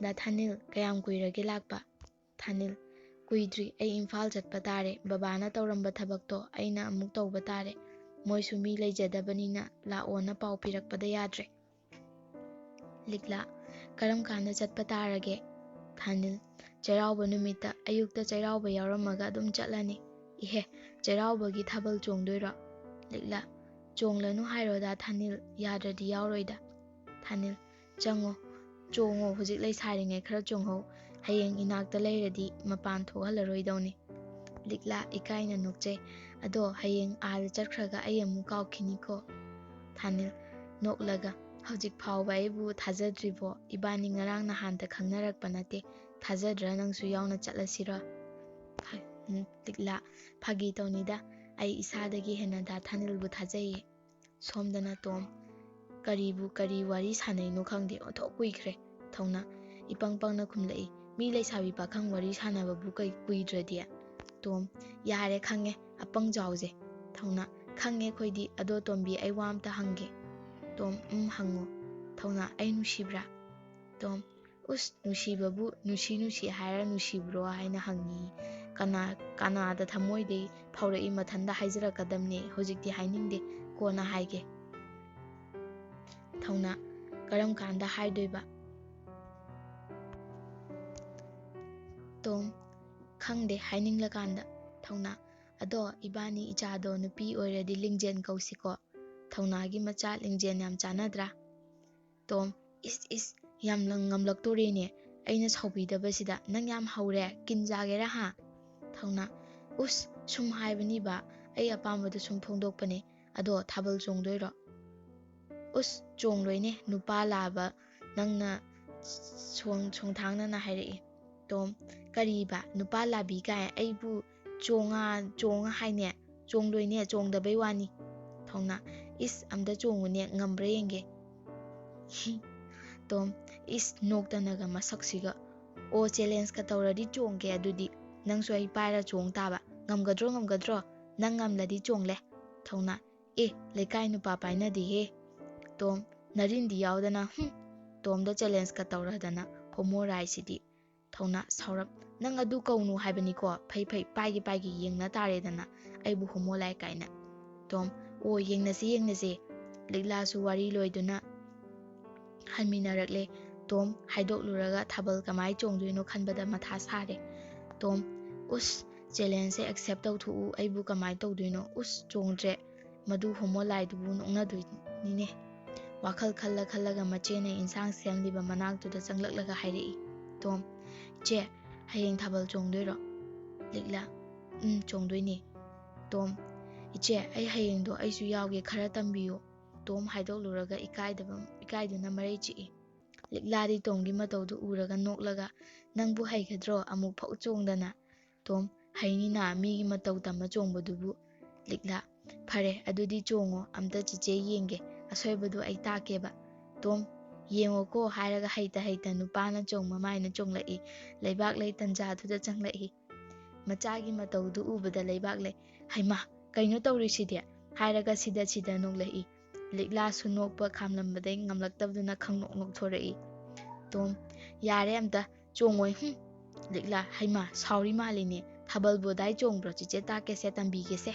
"ꯗꯥ ꯊꯥꯅꯤꯜ, ꯀꯌꯥꯝ ꯀꯨꯏꯔꯒꯦ ꯂꯥꯛꯄ?" ꯊꯥꯅꯤꯜ, "ꯀꯨꯏꯗ꯭ꯔꯤ, ꯑꯩ ꯏꯝꯐꯥꯜ ꯆꯠꯄ ꯇꯥꯔꯦ꯫ ꯕꯕꯥꯅ ꯇꯧꯔꯝꯕ ꯊꯕꯛꯇꯣ ꯑꯩꯅ ꯑꯃꯨꯛ ꯇꯧꯕ ꯇꯥꯔꯦ꯫ ꯃꯣꯏꯁꯨ ꯃꯤ ꯂꯩꯖꯗꯕꯅꯤꯅ ꯂꯥꯛꯑꯣꯅ ꯄꯥꯎ ꯄꯤꯔꯛꯄꯗ ꯌꯥꯗ꯭ꯔꯦ꯫" ꯂꯤꯛꯂꯥ, "ꯀꯔꯝ ꯀꯥꯟꯗ ꯆꯠꯄ ꯇꯥꯔꯒꯦ?" ꯊꯥꯅꯤꯜ, "ꯆꯩꯔꯥꯎꯕ ꯅꯨꯃꯤꯠꯇ꯫ ꯑꯌꯨꯛꯇ ꯆꯩꯔꯥꯎꯕ ꯌꯥꯎꯔꯝꯃꯒ ꯑꯗꯨꯝ ꯆꯠꯂꯅꯤ꯫" "ꯏꯍꯦ, ꯆꯩꯔꯥꯎꯕꯒꯤ ꯊꯥꯕꯜ ꯆꯣꯡꯗꯣꯏꯔꯣ?" ꯂꯤꯛꯂꯥ, "ꯆꯣꯡꯂꯅꯨ ꯍꯥꯏꯔꯣ ꯗꯥ ꯊꯥꯅꯤꯜ, ꯌꯥꯗ꯭ꯔꯗꯤ ꯌꯥꯎꯔꯣꯏꯗ꯫" ꯊꯥꯅꯤꯜ, "ꯆꯪꯉꯣ, ꯆꯣꯡꯉꯣ, ꯍꯧꯖꯤꯛ ꯂꯩꯁꯥꯔꯤꯉꯩ ꯈꯔ ꯆꯣꯡꯍꯧ, ꯍꯌꯦꯡ ꯏꯅꯥꯛꯇ ꯂꯩꯔꯗꯤ ꯃꯄꯥꯟ ꯊꯣꯛꯍꯜꯂꯔꯣꯏꯗꯧꯅꯤ꯫" ꯂꯤꯛꯂꯥ ꯏꯀꯥꯏꯅ ꯅꯣꯛꯆꯩ꯫ "ꯑꯗꯣ ꯍꯌꯦꯡ ꯑꯥꯗ ꯆꯠꯈ꯭ꯔꯒ ꯑꯩ ꯑꯃꯨꯛ ꯀꯥꯎꯈꯤꯅꯤꯀꯣ꯫" ꯊꯥꯅꯤꯜ, ꯅꯣꯛꯂꯒ, ꯍꯧꯖꯤꯛ ꯐꯥꯎꯕ ꯑꯩꯕꯨ ꯊꯥꯖꯗ꯭ꯔꯤꯕꯣ? ꯏꯕꯥꯅꯤ ꯉꯔꯥꯡ ꯅꯍꯥꯟꯇ ꯈꯪꯅꯔꯛꯄ ꯅꯠꯇꯦ꯫ ꯊꯥꯖꯗ꯭ꯔ ꯅꯪꯁꯨ ꯌꯥꯎꯅ ꯆꯠꯂꯁꯤꯔꯣ? ꯐ-, ꯎꯝ, ꯂꯤꯛꯂꯥ, ꯐꯥꯒꯤ ꯇꯧꯅꯤꯗ꯫ ꯑꯩ ꯏꯁꯥꯗꯒꯤ ꯍꯦꯟꯅ ꯗꯥ ꯊꯥꯅꯤꯜꯕꯨ ꯊꯥꯖꯩꯌꯦ꯫ ꯁꯣꯝꯗꯅ ꯇꯣꯝ, ꯀꯔꯤꯕꯨ ꯀꯔꯤ ꯋꯥꯔꯤ ꯁꯥꯟꯅꯩꯅꯣ ꯈꯪꯗꯦ, ꯑꯣꯟꯊꯣꯛ ꯀꯨꯏꯈ꯭ꯔꯦ꯫ ꯊꯧꯅ, ꯏꯄꯪ ꯄꯪꯅ ꯈꯨꯝꯂꯛꯏ, "ꯃꯤ ꯂꯩꯁꯥꯕꯤ ꯄꯥꯈꯪ ꯋꯥꯔꯤ ꯁꯥꯟꯅꯕꯕꯨ ꯀꯩ ꯀꯨꯏꯗ꯭ꯔꯗꯤ?" ꯇꯣꯝ, "ꯌꯥꯔꯦ ꯈꯪꯉꯦ, ꯑꯄꯪ ꯖꯥꯎꯁꯦ꯫" ꯊꯧꯅ, "ꯈꯪꯉꯦ ꯑꯩꯈꯣꯏꯗꯤ, ꯑꯗꯣ ꯇꯣꯝꯕꯤ ꯑꯩ ꯋꯥ ꯑꯝꯇ ꯍꯪꯒꯦ꯫" ꯇꯣꯝ, "ꯎꯝ, ꯍꯪꯉꯣ꯫" ꯊꯧꯅ, "ꯑꯩ ꯅꯨꯡꯁꯤꯕ꯭ꯔꯥ?" ꯇꯣꯝ, "ꯎꯁ, ꯅꯨꯡꯁꯤꯕꯕꯨ ꯅꯨꯡꯁꯤ ꯅꯨꯡꯁꯤ ꯍꯥꯏꯔ ꯅꯨꯡꯁꯤꯕ꯭ꯔꯣ ꯍꯥꯏꯅ ꯍꯪꯉꯤ꯫ ꯀꯅꯥ, ꯀꯅꯥꯗ ꯊꯃꯣꯏꯗꯩ ꯐꯥꯎꯔꯛꯏ ꯃꯊꯟꯗ ꯍꯥꯏꯖꯔꯛꯀꯗꯕꯅꯦ꯫ ꯍꯧꯖꯤꯛꯇꯤ ꯍꯥꯏꯅꯤꯡꯗꯦ, ꯀꯣꯟꯅ ꯍꯥꯏꯒꯦ꯫" ꯊꯧꯅ, "ꯀꯔꯝ ꯀꯥꯟꯗ ꯍꯥꯏꯗꯣꯏꯕ?" ꯇꯣꯝ, "ꯈꯪꯗꯦ, ꯍꯥꯏꯅꯤꯡꯂꯀꯥꯟꯗ꯫" ꯊꯧꯅ, "ꯑꯗꯣ ꯏꯕꯥꯅꯤ ꯏꯆꯥꯗꯣ ꯅꯨꯄꯤ ꯑꯣꯏꯔꯗꯤ ꯂꯤꯡꯖꯦꯟ ꯀꯧꯁꯤꯀꯣ꯫ ꯊꯧꯅꯥꯒꯤ ꯃꯆꯥ ꯂꯤꯡꯖꯦꯟ ꯌꯥꯝ ꯆꯥꯟꯅꯗ꯭ꯔꯥ?" ꯇꯣꯝ, "ꯏꯁ, ꯏꯁ, ꯌꯥꯝ ꯂꯪ-, ꯉꯝꯂꯛꯇꯣꯔꯦꯅꯦ꯫ ꯑꯩꯅ ꯁꯥꯎꯕꯤꯗꯕꯁꯤꯗ ꯅꯪ ꯌꯥꯝ ꯍꯧꯔꯦ, ꯀꯤꯟ ꯆꯥꯒꯦꯔꯥ ꯍꯥ?" ꯊꯧꯅ, "ꯎꯁ, ꯁꯨꯝ ꯍꯥꯏꯕꯅꯤꯕ, ꯑꯩ ꯑꯄꯥꯝꯕꯗꯨ ꯁꯨꯝ ꯐꯣꯡꯗꯣꯛꯄꯅꯦ꯫ ꯑꯗꯣ ꯊꯥꯕꯜ ꯆꯣꯡꯗꯣꯏꯔꯣ?" "ꯎꯁ, ꯆꯣꯡꯂꯣꯏꯅꯦ, ꯅꯨꯄꯥ ꯂꯥꯕ ꯅꯪꯅ ꯁꯣꯡ-, ꯁꯣꯡꯊꯥꯡꯅꯅ ꯍꯥꯏꯔꯛꯏ꯫" ꯇꯣꯝ, "ꯀꯔꯤꯕ? ꯅꯨꯄꯥ ꯂꯥꯕꯤ ꯀꯥꯏ? ꯑꯩꯕꯨ ꯆꯣꯡꯉ, ꯆꯣꯡꯉ ꯍꯥꯏꯅꯦ? ꯆꯣꯡꯗꯣꯏꯅꯦ, ꯆꯣꯡꯗꯕꯩ ꯋꯥꯅꯤ꯫" ꯊꯧꯅ, "ꯏꯁ, ꯑꯝꯇ ꯆꯣꯡꯉꯨꯅꯦ, ꯉꯝꯕ꯭ꯔꯥ ꯌꯦꯡꯒꯦ꯫" ꯇꯣꯝ, ꯏꯁ, ꯅꯣꯛꯇꯅꯒ ꯃꯁꯛꯁꯤꯒ꯫ "ꯑꯣ, ꯆꯦꯂꯦꯟꯖꯀ ꯇꯧꯔꯗꯤ ꯆꯣꯡꯒꯦ ꯑꯗꯨꯗꯤ꯫ ꯅꯪꯁꯨ ꯑꯩ ꯄꯥꯏꯔ ꯆꯣꯡ ꯇꯥꯕ꯫ ꯉꯝꯒꯗ꯭ꯔꯣ, ꯉꯝꯒꯗ꯭ꯔꯣ? ꯅꯪ ꯉꯝꯂꯗꯤ ꯆꯣꯡꯂꯦ꯫" ꯊꯧꯅ, "ꯑꯦ, ꯂꯩꯀꯥꯏ ꯅꯨꯄꯥ ꯄꯥꯏꯅꯗꯦꯍꯦ꯫" ꯇꯣꯝ, "ꯅꯔꯤꯟꯗꯤ ꯌꯥꯎꯗꯅ, ꯍꯨꯝ꯫" ꯇꯣꯝꯗ ꯆꯦꯂꯦꯟꯖꯀ ꯇꯧꯔꯗꯅ ꯍꯣꯃꯣ ꯔꯥꯏꯁꯤꯗꯤ꯫ ꯊꯧꯅ, ꯁꯥꯎꯔꯞ, "ꯅꯪ ꯑꯗꯨ ꯀꯧꯅꯨ ꯍꯥꯏꯕꯅꯤꯀꯣ꯫ ꯐꯩ, ꯐꯩ, ꯄꯥꯏꯒꯦ, ꯄꯥꯏꯒꯦ, ꯌꯦꯡꯅ ꯇꯥꯔꯦꯗꯅ ꯑꯩꯕꯨ ꯍꯣꯃꯣ ꯂꯥꯏ ꯀꯥꯏꯅ꯫" ꯇꯣꯝ, "ꯑꯣ, ꯌꯦꯡꯅꯁꯤ, ꯌꯦꯡꯅꯁꯤ꯫" ꯂꯤꯛꯂꯥꯁꯨ ꯋꯥꯔꯤ ꯂꯣꯏꯗꯨꯅ ꯍꯟꯃꯤꯟꯅꯔꯛꯂꯦ꯫ ꯇꯣꯝ, ꯍꯥꯏꯗꯣꯛꯂꯨꯔꯒ ꯊꯥꯕꯜ ꯀꯃꯥꯏ ꯆꯣꯡꯗꯣꯏꯅꯣ ꯈꯟꯕꯗ ꯃꯊꯥ ꯁꯥꯔꯦ꯫ ꯇꯣꯝ, "ꯎꯁ, ꯆꯦꯂꯦꯟꯖꯁꯦ ꯑꯦꯛꯁꯦꯞ ꯇꯧꯊꯣꯛꯎ, ꯑꯩꯕꯨ ꯀꯃꯥꯏ ꯇꯧꯗꯣꯏꯅꯣ? ꯎꯁ, ꯆꯣꯡꯗ꯭ꯔꯦ, ꯃꯗꯨ ꯍꯣꯃꯣ ꯂꯥꯏꯗꯨꯕꯨ ꯅꯣꯛꯅꯗꯣꯏꯅꯤꯅꯦ꯫" ꯋꯥꯈꯜ ꯈꯜꯂ ꯈꯜꯂꯒ ꯃꯆꯦꯅ ꯏꯟꯁꯥꯡ ꯁꯦꯝꯂꯤꯕ ꯃꯅꯥꯛꯇꯨꯗ ꯆꯪꯂꯛꯂꯒ ꯍꯥꯏꯔꯛꯏ, "ꯇꯣꯝ, ꯏꯆꯦ, ꯍꯌꯦꯡ ꯊꯥꯕꯜ ꯆꯣꯡꯗꯣꯏꯔꯣ?" ꯂꯤꯛꯂꯥ, "ꯎꯝ, ꯆꯣꯡꯗꯣꯏꯅꯦ꯫" ꯇꯣꯝ, "ꯏꯆꯦ, ꯑꯩ ꯍꯌꯦꯡꯗꯣ ꯑꯩꯁꯨ ꯌꯥꯎꯒꯦ, ꯈꯔ ꯇꯝꯕꯤꯌꯨ꯫" ꯇꯣꯝ ꯍꯥꯏꯗꯣꯛꯂꯨꯔꯒ ꯏꯀꯥꯏꯗꯕ, ꯏꯀꯥꯏꯗꯨꯅ ꯃꯔꯩ ꯆꯤꯛꯏ꯫ ꯂꯤꯛꯂꯥꯗꯤ ꯇꯣꯝꯒꯤ ꯃꯇꯧꯗꯨ ꯎꯔꯒ ꯅꯣꯛꯂꯒ, "ꯅꯪꯕꯨ ꯍꯩꯒꯗ꯭ꯔꯣ ꯑꯃꯨꯛ ꯐꯥꯎ ꯆꯣꯡꯗꯅ?" ꯇꯣꯝ, "ꯍꯩꯅꯤꯅ, ꯃꯤꯒꯤ ꯃꯇꯧ ꯇꯝꯃ ꯆꯣꯡꯕꯗꯨꯕꯨ꯫" ꯂꯤꯛꯂꯥ, "ꯐꯔꯦ, ꯑꯗꯨꯗꯤ ꯆꯣꯡꯉꯣ, ꯑꯝꯇ ꯆꯤꯆꯦ ꯌꯦꯡꯒꯦ, ꯑꯁꯣꯏꯕꯗꯨ ꯑꯩ ꯇꯥꯛꯀꯦꯕ꯫" ꯇꯣꯝ, "ꯌꯦꯡꯉꯣꯀꯣ" ꯍꯥꯏꯔꯒ ꯍꯩꯇ ꯍꯩꯇ ꯅꯨꯄꯥꯅ ꯆꯣꯡ ꯃꯃꯥꯏꯅ ꯆꯣꯡꯂꯛꯏ꯫ ꯂꯩꯕꯥꯛꯂꯩ ꯇꯟꯖꯥꯗꯨꯗ ꯆꯪꯂꯛꯏ꯫ ꯃꯆꯥꯒꯤ ꯃꯇꯧꯗꯨ ꯎꯕꯗ ꯂꯩꯕꯥꯛꯂꯩ, "ꯍꯩꯃꯥ, ꯀꯩꯅꯣ ꯇꯧꯔꯤꯁꯤꯗꯤ?" ꯍꯥꯏꯔꯒ ꯁꯤꯗ ꯁꯤꯗ ꯅꯣꯛꯂꯛꯏ꯫ ꯂꯤꯛꯂꯥꯁꯨ ꯅꯣꯛꯄ ꯈꯥꯝꯂꯝꯕꯗꯩ ꯉꯝꯂꯛꯇꯕꯗꯨꯅ ꯈꯪꯅꯣꯛ ꯅꯣꯛꯊꯣꯔꯛꯏ꯫ ꯇꯣꯝ, "ꯌꯥꯔꯦ, ꯑꯝꯇ ꯆꯣꯡꯉꯣꯏ, ꯍꯨꯝ꯫" ꯂꯤꯛꯂꯥ, "ꯍꯩꯃꯥ, ꯁꯥꯎꯔꯤ ꯃꯥꯜꯂꯤꯅꯦ, ꯊꯥꯕꯜꯕꯨ ꯑꯗꯥꯏ ꯆꯣꯡꯕ꯭ꯔꯣ? ꯆꯤꯆꯦ ꯇꯥꯛꯀꯦꯁꯦ, ꯇꯝꯕꯤꯒꯦꯁꯦ꯫"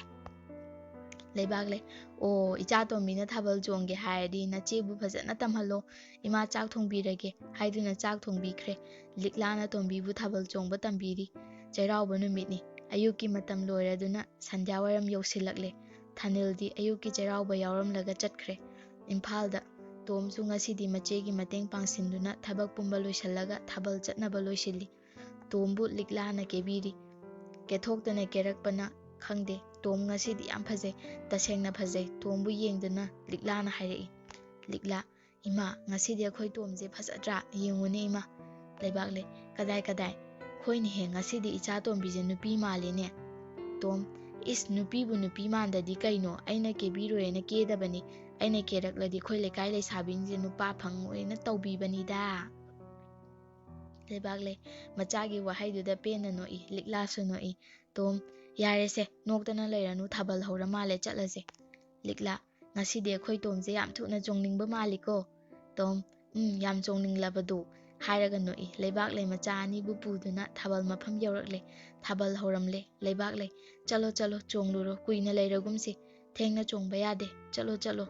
ꯂꯩꯕꯥꯛꯂꯩ, "ꯑꯣ, ꯏꯆꯥ ꯇꯣꯝꯕꯤꯅ ꯊꯥꯕꯜ ꯆꯣꯡꯒꯦ ꯍꯥꯏꯔꯗꯤ ꯅꯆꯦꯕꯨ ꯐꯖꯅ ꯇꯝꯍꯜꯂꯣ, ꯏꯃꯥ ꯆꯥꯛ ꯊꯣꯡꯕꯤꯔꯒꯦ" ꯍꯥꯏꯗꯨꯅ ꯆꯥꯛ ꯊꯣꯡꯕꯤꯈ꯭ꯔꯦ꯫ ꯂꯤꯛꯂꯥꯅ ꯇꯣꯝꯕꯤꯕꯨ ꯊꯥꯕꯜ ꯆꯣꯡꯕ ꯇꯝꯕꯤꯔꯤ꯫ ꯆꯩꯔꯥꯎꯕ ꯅꯨꯃꯤꯠꯅꯤ꯫ ꯑꯌꯨꯛꯀꯤ ꯃꯇꯝ ꯂꯣꯏꯔꯗꯨꯅ ꯁꯟꯙ꯭ꯌꯥ ꯋꯥꯏꯔꯝ ꯌꯧꯁꯤꯜꯂꯛꯂꯦ꯫ ꯊꯥꯅꯤꯜꯗꯤ ꯑꯌꯨꯛꯀꯤ ꯆꯩꯔꯥꯎꯕ ꯌꯥꯎꯔꯝꯂꯒ ꯆꯠꯈ꯭ꯔꯦ꯫ ꯏꯝꯐꯥꯜꯗ ꯇꯣꯝꯁꯨ ꯉꯁꯤꯗꯤ ꯃꯆꯦꯒꯤ ꯃꯇꯦꯡ ꯄꯥꯡꯁꯤꯟꯗꯨꯅ ꯊꯕꯛ ꯄꯨꯝꯕ ꯂꯣꯏꯁꯤꯜꯂꯒ ꯊꯥꯕꯜ ꯆꯠꯅꯕ ꯂꯣꯏꯁꯤꯜꯂꯤ꯫ ꯇꯣꯝꯕꯨ ꯂꯤꯛꯂꯥꯅ ꯀꯦꯕꯤꯔꯤ꯫ ꯀꯦꯊꯣꯛꯇꯅ ꯀꯦꯔꯛꯄꯅ ꯈꯪꯗꯦ, ꯇꯣꯝ ꯉꯁꯤꯗꯤ ꯌꯥꯝ ꯐꯖꯩ, ꯇꯁꯦꯡꯅ ꯐꯖꯩ꯫ ꯇꯣꯝꯕꯨ ꯌꯦꯡꯗꯨꯅ ꯂꯤꯛꯂꯥꯅ ꯍꯥꯏꯔꯛꯏ꯫ ꯂꯤꯛꯂꯥ, "ꯏꯃꯥ, ꯉꯁꯤꯗꯤ ꯑꯩꯈꯣꯏ ꯇꯣꯝꯁꯦ ꯐꯖꯗ꯭ꯔꯥ? ꯌꯦꯡꯉꯨꯅꯦ ꯏꯃꯥ꯫" ꯂꯩꯕꯥꯛꯂꯩ, "ꯀꯗꯥꯏ, ꯀꯗꯥꯏ? ꯍꯣꯏꯅꯦꯍꯦ, ꯉꯁꯤꯗꯤ ꯏꯆꯥ ꯇꯣꯝꯕꯤꯁꯦ ꯅꯨꯄꯤ ꯃꯥꯜꯂꯦꯅꯦ꯫" ꯇꯣꯝ, "ꯏꯁ, ꯅꯨꯄꯤꯕꯨ ꯅꯨꯄꯤ ꯃꯥꯟꯗꯗꯤ ꯀꯩꯅꯣ? ꯑꯩꯅ ꯀꯦꯕꯤꯔꯣꯏꯅ ꯀꯦꯗꯕꯅꯤ꯫ ꯑꯩꯅ ꯀꯦꯔꯛꯂꯗꯤ ꯑꯩꯈꯣꯏ ꯂꯩꯀꯥꯏ ꯂꯩꯁꯥꯕꯤꯁꯤꯡꯁꯦ ꯅꯨꯄꯥ ꯐꯪꯉꯣꯏꯅ ꯇꯧꯕꯤꯕꯅꯤꯗ꯫" ꯂꯩꯕꯥꯛꯂꯩ, ꯃꯆꯥꯒꯤ ꯋꯥꯍꯩꯗꯨꯗ ꯄꯦꯟꯅ ꯅꯣꯛꯏ, ꯂꯤꯛꯂꯥꯁꯨ ꯅꯣꯛꯏ꯫ ꯇꯣꯝ, "ꯌꯥꯔꯦꯁꯦ, ꯅꯣꯛꯇꯅ ꯂꯩꯔꯅꯨ, ꯊꯥꯕꯜ ꯍꯧꯔ ꯃꯥꯜꯂꯦ, ꯆꯠꯂꯁꯦ꯫" ꯂꯤꯛꯂꯥ, "ꯉꯁꯤꯗꯤ ꯑꯩꯈꯣꯏ ꯇꯣꯝꯁꯦ ꯌꯥꯝ ꯊꯨꯅ ꯆꯣꯡꯅꯤꯡꯕ ꯃꯥꯜꯂꯤꯀꯣ꯫" ꯇꯣꯝ, "ꯎꯝ, ꯌꯥꯝ ꯆꯣꯡꯅꯤꯡꯂꯕꯗꯨ" ꯍꯥꯏꯔꯒ ꯅꯣꯛꯏ꯫ ꯂꯩꯕꯥꯛꯂꯩ ꯃꯆꯥ ꯑꯅꯤꯕꯨ ꯄꯨꯗꯨꯅ ꯊꯥꯕꯜ ꯃꯐꯝ ꯌꯧꯔꯛꯂꯦ꯫ ꯊꯥꯕꯜ ꯍꯧꯔꯝꯂꯦ꯫ ꯂꯩꯕꯥꯛꯂꯩ, "ꯆꯠꯂꯣ, ꯆꯠꯂꯣ, ꯆꯣꯡꯂꯨꯔꯣ, ꯀꯨꯏꯅ ꯂꯩꯔꯒꯨꯝꯁꯤ, ꯊꯦꯡꯅ ꯆꯣꯡꯕ ꯌꯥꯗꯦ, ꯆꯠꯂꯣ, ꯆꯠꯂꯣ꯫"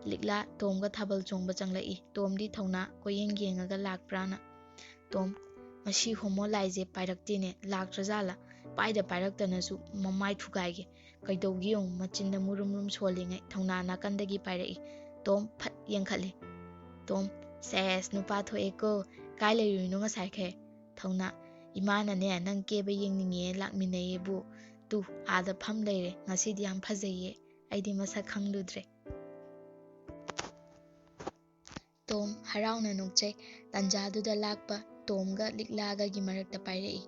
ꯂꯤꯛꯂꯥ ꯇꯣꯝꯒ ꯊꯥꯕꯜ ꯆꯣꯡꯕ ꯆꯪꯂꯛꯏ꯫ ꯇꯣꯝꯗꯤ ꯊꯧꯅꯥ ꯀꯣꯏꯌꯦꯡ ꯌꯦꯡꯉꯒ ꯂꯥꯛꯄ꯭ꯔꯥꯅ꯫ ꯇꯣꯝ, "ꯃꯁꯤ ꯍꯣꯃꯣ ꯂꯥꯏꯁꯦ ꯄꯥꯏꯔꯛꯇꯦꯅꯦ, ꯂꯥꯛꯇ꯭ꯔꯖꯥꯠꯂ? ꯄꯥꯏꯗ ꯄꯥꯏꯔꯛꯇꯅꯁꯨ ꯃꯃꯥꯏ ꯊꯨꯒꯥꯏꯒꯦ꯫ ꯀꯩꯗꯧꯒꯦ ꯌꯦꯡꯉꯨ, ꯃꯆꯤꯟꯗ ꯃꯨꯔꯨꯝ ꯃꯨꯔꯨꯝ ꯁꯣꯜꯂꯤꯉꯩ ꯊꯧꯅꯥ ꯅꯥꯀꯟꯗꯒꯤ ꯄꯥꯏꯔꯛꯏ꯫" ꯇꯣꯝ ꯐꯠ ꯌꯦꯡꯈꯠꯂꯤ꯫ ꯇꯣꯝ, "ꯁꯦꯁ, ꯅꯨꯄꯥ ꯊꯣꯛꯑꯦꯀꯣ꯫ ꯀꯥꯏ ꯂꯩꯔꯨꯏꯅꯣ ꯉꯁꯥꯏꯈꯩ?" ꯊꯧꯅꯥ, "ꯏꯃꯥꯅꯅꯦ, ꯅꯪ ꯀꯦꯕ ꯌꯦꯡꯅꯤꯡꯉꯦ ꯂꯥꯛꯃꯤꯟꯅꯩꯌꯦꯕꯨ꯫ ꯇꯨ, ꯑꯥꯗ ꯐꯝ ꯂꯩꯔꯦ꯫ ꯉꯁꯤꯗꯤ ꯌꯥꯝ ꯐꯖꯩꯌꯦ꯫ ꯑꯩꯗꯤ ꯃꯁꯛ ꯈꯪꯂꯨꯗ꯭ꯔꯦ꯫" ꯇꯣꯝ ꯍꯔꯥꯎꯅ ꯅꯣꯛꯆꯩ꯫ ꯇꯥꯟꯖꯥꯗꯨꯗ ꯂꯥꯛꯄ ꯇꯣꯝꯒ ꯂꯤꯛꯂꯥꯒꯒꯤ ꯃꯔꯛꯇ ꯄꯥꯏꯔꯛꯏ꯫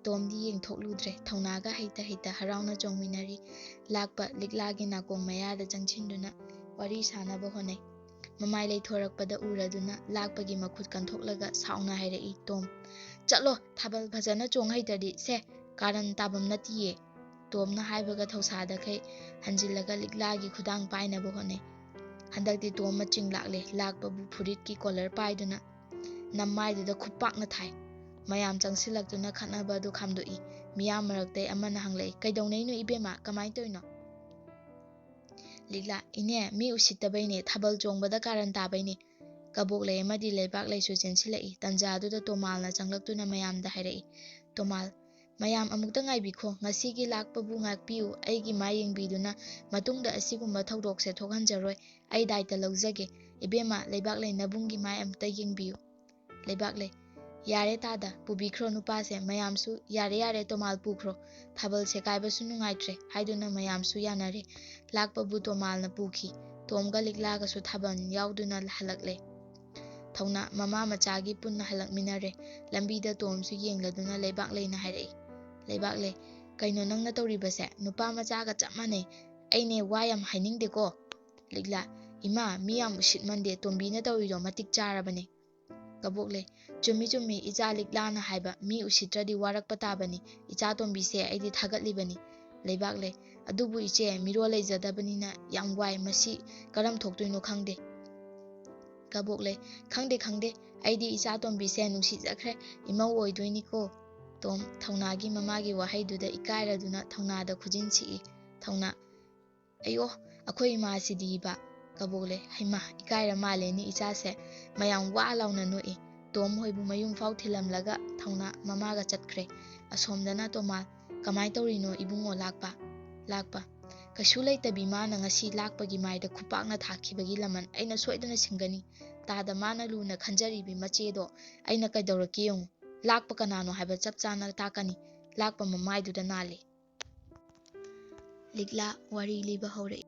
ꯇꯣꯝꯗꯤ ꯌꯦꯡꯊꯣꯛꯂꯨꯗ꯭ꯔꯦ꯫ ꯊꯧꯅꯥꯒ ꯍꯩꯇ ꯍꯩꯇ ꯍꯔꯥꯎꯅ ꯆꯣꯡꯃꯤꯟꯅꯔꯤ꯫ ꯂꯥꯛꯄ ꯂꯤꯛꯂꯥꯒꯤ ꯅꯥꯀꯣꯡ ꯃꯌꯥꯗ ꯆꯪꯁꯤꯟꯗꯨꯅ ꯋꯥꯔꯤ ꯁꯥꯅꯕ ꯍꯣꯠꯅꯩ꯫ ꯃꯃꯥꯏ ꯂꯩꯊꯣꯔꯛꯄꯗ ꯎꯔꯗꯨꯅ ꯂꯥꯛꯄꯒꯤ ꯃꯈꯨꯠ ꯀꯟꯊꯣꯛꯂꯒ ꯁꯥꯎꯅ ꯍꯥꯏꯔꯛꯏ, "ꯇꯣꯝ, ꯆꯠꯂꯣ, ꯊꯥꯕꯜ ꯐꯖꯅ ꯆꯣꯡ ꯍꯩꯇ꯭ꯔꯗꯤ꯫ ꯁꯦ, ꯀꯥꯔꯟ ꯇꯥꯐꯝ ꯅꯠꯇꯤꯌꯦ"꯫ ꯇꯣꯝꯅ ꯍꯥꯏꯕꯒ ꯊꯧꯁꯥꯗꯈꯩ ꯍꯟꯖꯤꯜꯂꯒ ꯂꯤꯛꯂꯥꯒꯤ ꯈꯨꯗꯥꯡ ꯄꯥꯏꯅꯕ ꯍꯣꯠꯅꯩ꯫ ꯍꯟꯗꯛꯇꯤ ꯇꯣꯝ ꯃꯆꯤꯡ ꯂꯥꯛꯂꯦ꯫ ꯂꯥꯛꯄꯕꯨ ꯐꯨꯔꯤꯠꯀꯤ ꯀꯣꯂꯔ ꯄꯥꯏꯗꯨꯅ ꯅꯝꯃꯥꯏꯗꯨꯗ ꯈꯨꯄꯥꯛꯅ ꯊꯥꯏ꯫ ꯃꯌꯥꯝ ꯆꯪꯁꯤꯜꯂꯛꯇꯨꯅ ꯈꯠꯅꯕ ꯑꯗꯨ ꯈꯥꯝꯗꯣꯛꯏ꯫ ꯃꯤꯌꯥꯝ ꯃꯔꯛꯇꯩ ꯑꯃꯅ ꯍꯪꯂꯛꯏ, "ꯀꯩꯗꯧꯅꯩꯅꯣ ꯏꯕꯦꯝꯃ? ꯀꯃꯥꯏꯅ ꯇꯧꯔꯤꯅꯣ?" ꯂꯤꯛꯂꯥ, "ꯏꯅꯦ, ꯃꯤ ꯎꯁꯤꯠꯇꯕꯩꯅꯦ, ꯊꯥꯕꯜ ꯆꯣꯡꯕꯗ ꯀꯥꯔꯟ ꯇꯥꯕꯩꯅꯦ"꯫ ꯀꯕꯣꯛꯂꯩ ꯑꯃꯗꯤ ꯂꯩꯕꯥꯛꯂꯩꯁꯨ ꯆꯦꯟꯁꯤꯜꯂꯛꯏ꯫ ꯇꯟꯖꯥꯗꯨꯗ ꯇꯣꯃꯥꯜꯅ ꯆꯪꯂꯛꯇꯨꯅ ꯃꯌꯥꯝꯗ ꯍꯥꯏꯔꯛꯏ, "ꯇꯣꯃꯥꯜ, ꯃꯌꯥꯝ ꯑꯃꯨꯛꯇ ꯉꯥꯏꯕꯤꯈꯣ, ꯉꯁꯤꯒꯤ ꯂꯥꯛꯄꯕꯨ ꯉꯥꯛꯄꯤꯌꯨ, ꯑꯩꯒꯤ ꯃꯥꯏ ꯌꯦꯡꯕꯤꯗꯨꯅ ꯃꯇꯨꯡꯗ ꯑꯁꯤꯒꯨꯝꯕ ꯊꯧꯗꯣꯛꯁꯦ ꯊꯣꯛꯍꯟꯖꯔꯣꯏ, ꯑꯩ ꯗꯥꯏꯇ ꯂꯧꯖꯒꯦ꯫ ꯏꯕꯦꯝꯃ, ꯂꯩꯕꯥꯛꯂꯩ ꯅꯕꯨꯡꯒꯤ ꯃꯥꯏ ꯑꯃꯨꯛꯇ ꯌꯦꯡꯕꯤꯌꯨ"꯫ ꯂꯩꯕꯥꯛꯂꯩ, "ꯌꯥꯔꯦ ꯇꯥꯗ, ꯄꯨꯕꯤꯈ꯭ꯔꯣ ꯅꯨꯄꯥꯁꯦ, ꯃꯌꯥꯝꯁꯨ ꯌꯥꯔꯦ ꯌꯥꯔꯦ ꯇꯣꯃꯥꯜ ꯄꯨꯈ꯭ꯔꯣ, ꯊꯥꯕꯜ ꯁꯦꯒꯥꯏꯕꯁꯨ ꯅꯨꯡꯉꯥꯏꯇ꯭ꯔꯦ" ꯍꯥꯏꯗꯨꯅ ꯃꯌꯥꯝꯁꯨ ꯌꯥꯅꯔꯦ꯫ ꯂꯥꯛꯄꯕꯨ ꯇꯣꯃꯥꯜꯅ ꯄꯨꯈꯤ꯫ ꯇꯣꯝꯒ ꯂꯤꯛꯂꯥꯒꯁꯨ ꯊꯥꯕꯜ ꯌꯥꯎꯗꯨꯅ ꯍꯜꯂꯛꯂꯦ꯫ ꯊꯧꯅꯥ ꯃꯃꯥ ꯃꯆꯥꯒꯤ ꯄꯨꯟꯅ ꯍꯜꯂꯛꯃꯤꯟꯅꯔꯦ꯫ ꯂꯝꯕꯤꯗ ꯇꯣꯝꯁꯨ ꯌꯦꯡꯂꯗꯨꯅ ꯂꯩꯕꯥꯛꯂꯩꯅ ꯍꯥꯏꯔꯛꯏ, ꯂꯩꯕꯥꯛꯂꯩ, "ꯀꯩꯅꯣ ꯅꯪꯅ ꯇꯧꯔꯤꯕꯁꯦ? ꯅꯨꯄꯥ ꯃꯆꯥꯒ ꯆꯞ ꯃꯥꯟꯅꯩ꯫ ꯑꯩꯅꯦ ꯋꯥ ꯌꯥꯝ ꯍꯥꯏꯅꯤꯡꯗꯦꯀꯣ"꯫ ꯂꯤꯛꯂꯥ, "ꯏꯃꯥ, ꯃꯤ ꯌꯥꯝ ꯎꯁꯤꯠꯃꯟꯗꯦ, ꯇꯣꯝꯕꯤꯅ ꯇꯧꯔꯤꯗꯣ ꯃꯇꯤꯛ ꯆꯥꯔꯕꯅꯦ"꯫ ꯀꯕꯣꯛꯂꯩ, "ꯆꯨꯝꯃꯤ ꯆꯨꯝꯃꯤ, ꯏꯆꯥ ꯂꯤꯛꯂꯥꯅ ꯍꯥꯏꯕ, ꯃꯤ ꯎꯁꯤꯠꯇ꯭ꯔꯗꯤ ꯋꯥꯔꯛꯄ ꯇꯥꯕꯅꯤ꯫ ꯏꯆꯥ ꯇꯣꯝꯕꯤꯁꯦ ꯑꯩꯗꯤ ꯊꯥꯒꯠꯂꯤꯕꯅꯤ"꯫ ꯂꯩꯕꯥꯛꯂꯩ, "ꯑꯗꯨꯕꯨ ꯏꯆꯦ, ꯃꯤꯔꯣꯜ ꯂꯩꯖꯗꯕꯅꯤꯅ ꯌꯥꯝ ꯋꯥꯏ, ꯃꯁꯤ ꯀꯔꯝ ꯊꯣꯛꯇꯣꯏꯅꯣ ꯈꯪꯗꯦ"꯫ ꯀꯕꯣꯛꯂꯩ, "ꯈꯪꯗꯦ ꯈꯪꯗꯦ, ꯑꯩꯗꯤ ꯏꯆꯥ ꯇꯣꯝꯕꯤꯁꯦ ꯅꯨꯡꯁꯤꯖꯈ꯭ꯔꯦ, ꯏꯃꯧ ꯑꯣꯏꯗꯣꯏꯅꯤꯀꯣ"꯫ ꯇꯣꯝ, ꯊꯧꯅꯥꯒꯤ ꯃꯃꯥꯒꯤ ꯋꯥꯍꯩꯗꯨꯗ ꯏꯀꯥꯏꯔꯗꯨꯅ ꯊꯧꯅꯥꯗ ꯈꯨꯖꯤꯟ ꯁꯤꯛꯏ꯫ ꯊꯧꯅꯥ, "ꯑꯌꯣ, ꯑꯩꯈꯣꯏ ꯏꯃꯥꯁꯤꯗꯤꯕ"꯫ ꯀꯕꯣꯛꯂꯩ, "ꯍꯩꯃꯥ, ꯏꯀꯥꯏꯔ ꯃꯥꯜꯂꯦꯅꯦ ꯏꯆꯥꯁꯦ"꯫ ꯃꯌꯥꯝ ꯋꯥ ꯂꯥꯎꯅ ꯅꯣꯛꯏ꯫ ꯇꯣꯝ ꯍꯣꯏꯕꯨ ꯃꯌꯨꯝ ꯐꯥꯎ ꯊꯤꯜꯂꯝꯂꯒ ꯊꯧꯅꯥ ꯃꯃꯥꯒ ꯆꯠꯈ꯭ꯔꯦ꯫ ꯑꯁꯣꯝꯗꯅ ꯇꯣꯃꯥꯜ, "ꯀꯃꯥꯏ ꯇꯧꯔꯤꯅꯣ ꯏꯕꯨꯡꯉꯣ ꯂꯥꯛꯄ?" ꯂꯥꯛꯄ, "ꯀꯩꯁꯨ ꯂꯩꯇꯕꯤ ꯃꯥꯅ ꯉꯁꯤ ꯂꯥꯛꯄꯒꯤ ꯃꯥꯏꯗ ꯈꯨꯄꯥꯛꯅ ꯊꯥꯈꯤꯕꯒꯤ ꯂꯃꯟ ꯑꯩꯅ ꯁꯣꯏꯗꯅ ꯁꯤꯡꯒꯅꯤ꯫ ꯇꯥꯗ ꯃꯥꯅ ꯂꯨꯅ ꯈꯟꯖꯔꯤꯕꯤ ꯃꯆꯦꯗꯣ ꯑꯩꯅ ꯀꯩꯗꯧꯔꯛꯀꯦ ꯌꯦꯡꯉꯨ꯫ ꯂꯥꯛꯄ ꯀꯅꯥꯅꯣ ꯍꯥꯏꯕ ꯆꯞ ꯆꯥꯅ ꯇꯥꯛꯀꯅꯤ꯫ ꯂꯥꯛꯄ ꯃꯃꯥꯏꯗꯨꯗ ꯅꯥꯜꯂꯤ"꯫ ꯂꯤꯛꯂꯥ ꯋꯥꯔꯤ ꯂꯤꯕ ꯍꯧꯔꯛꯏ꯫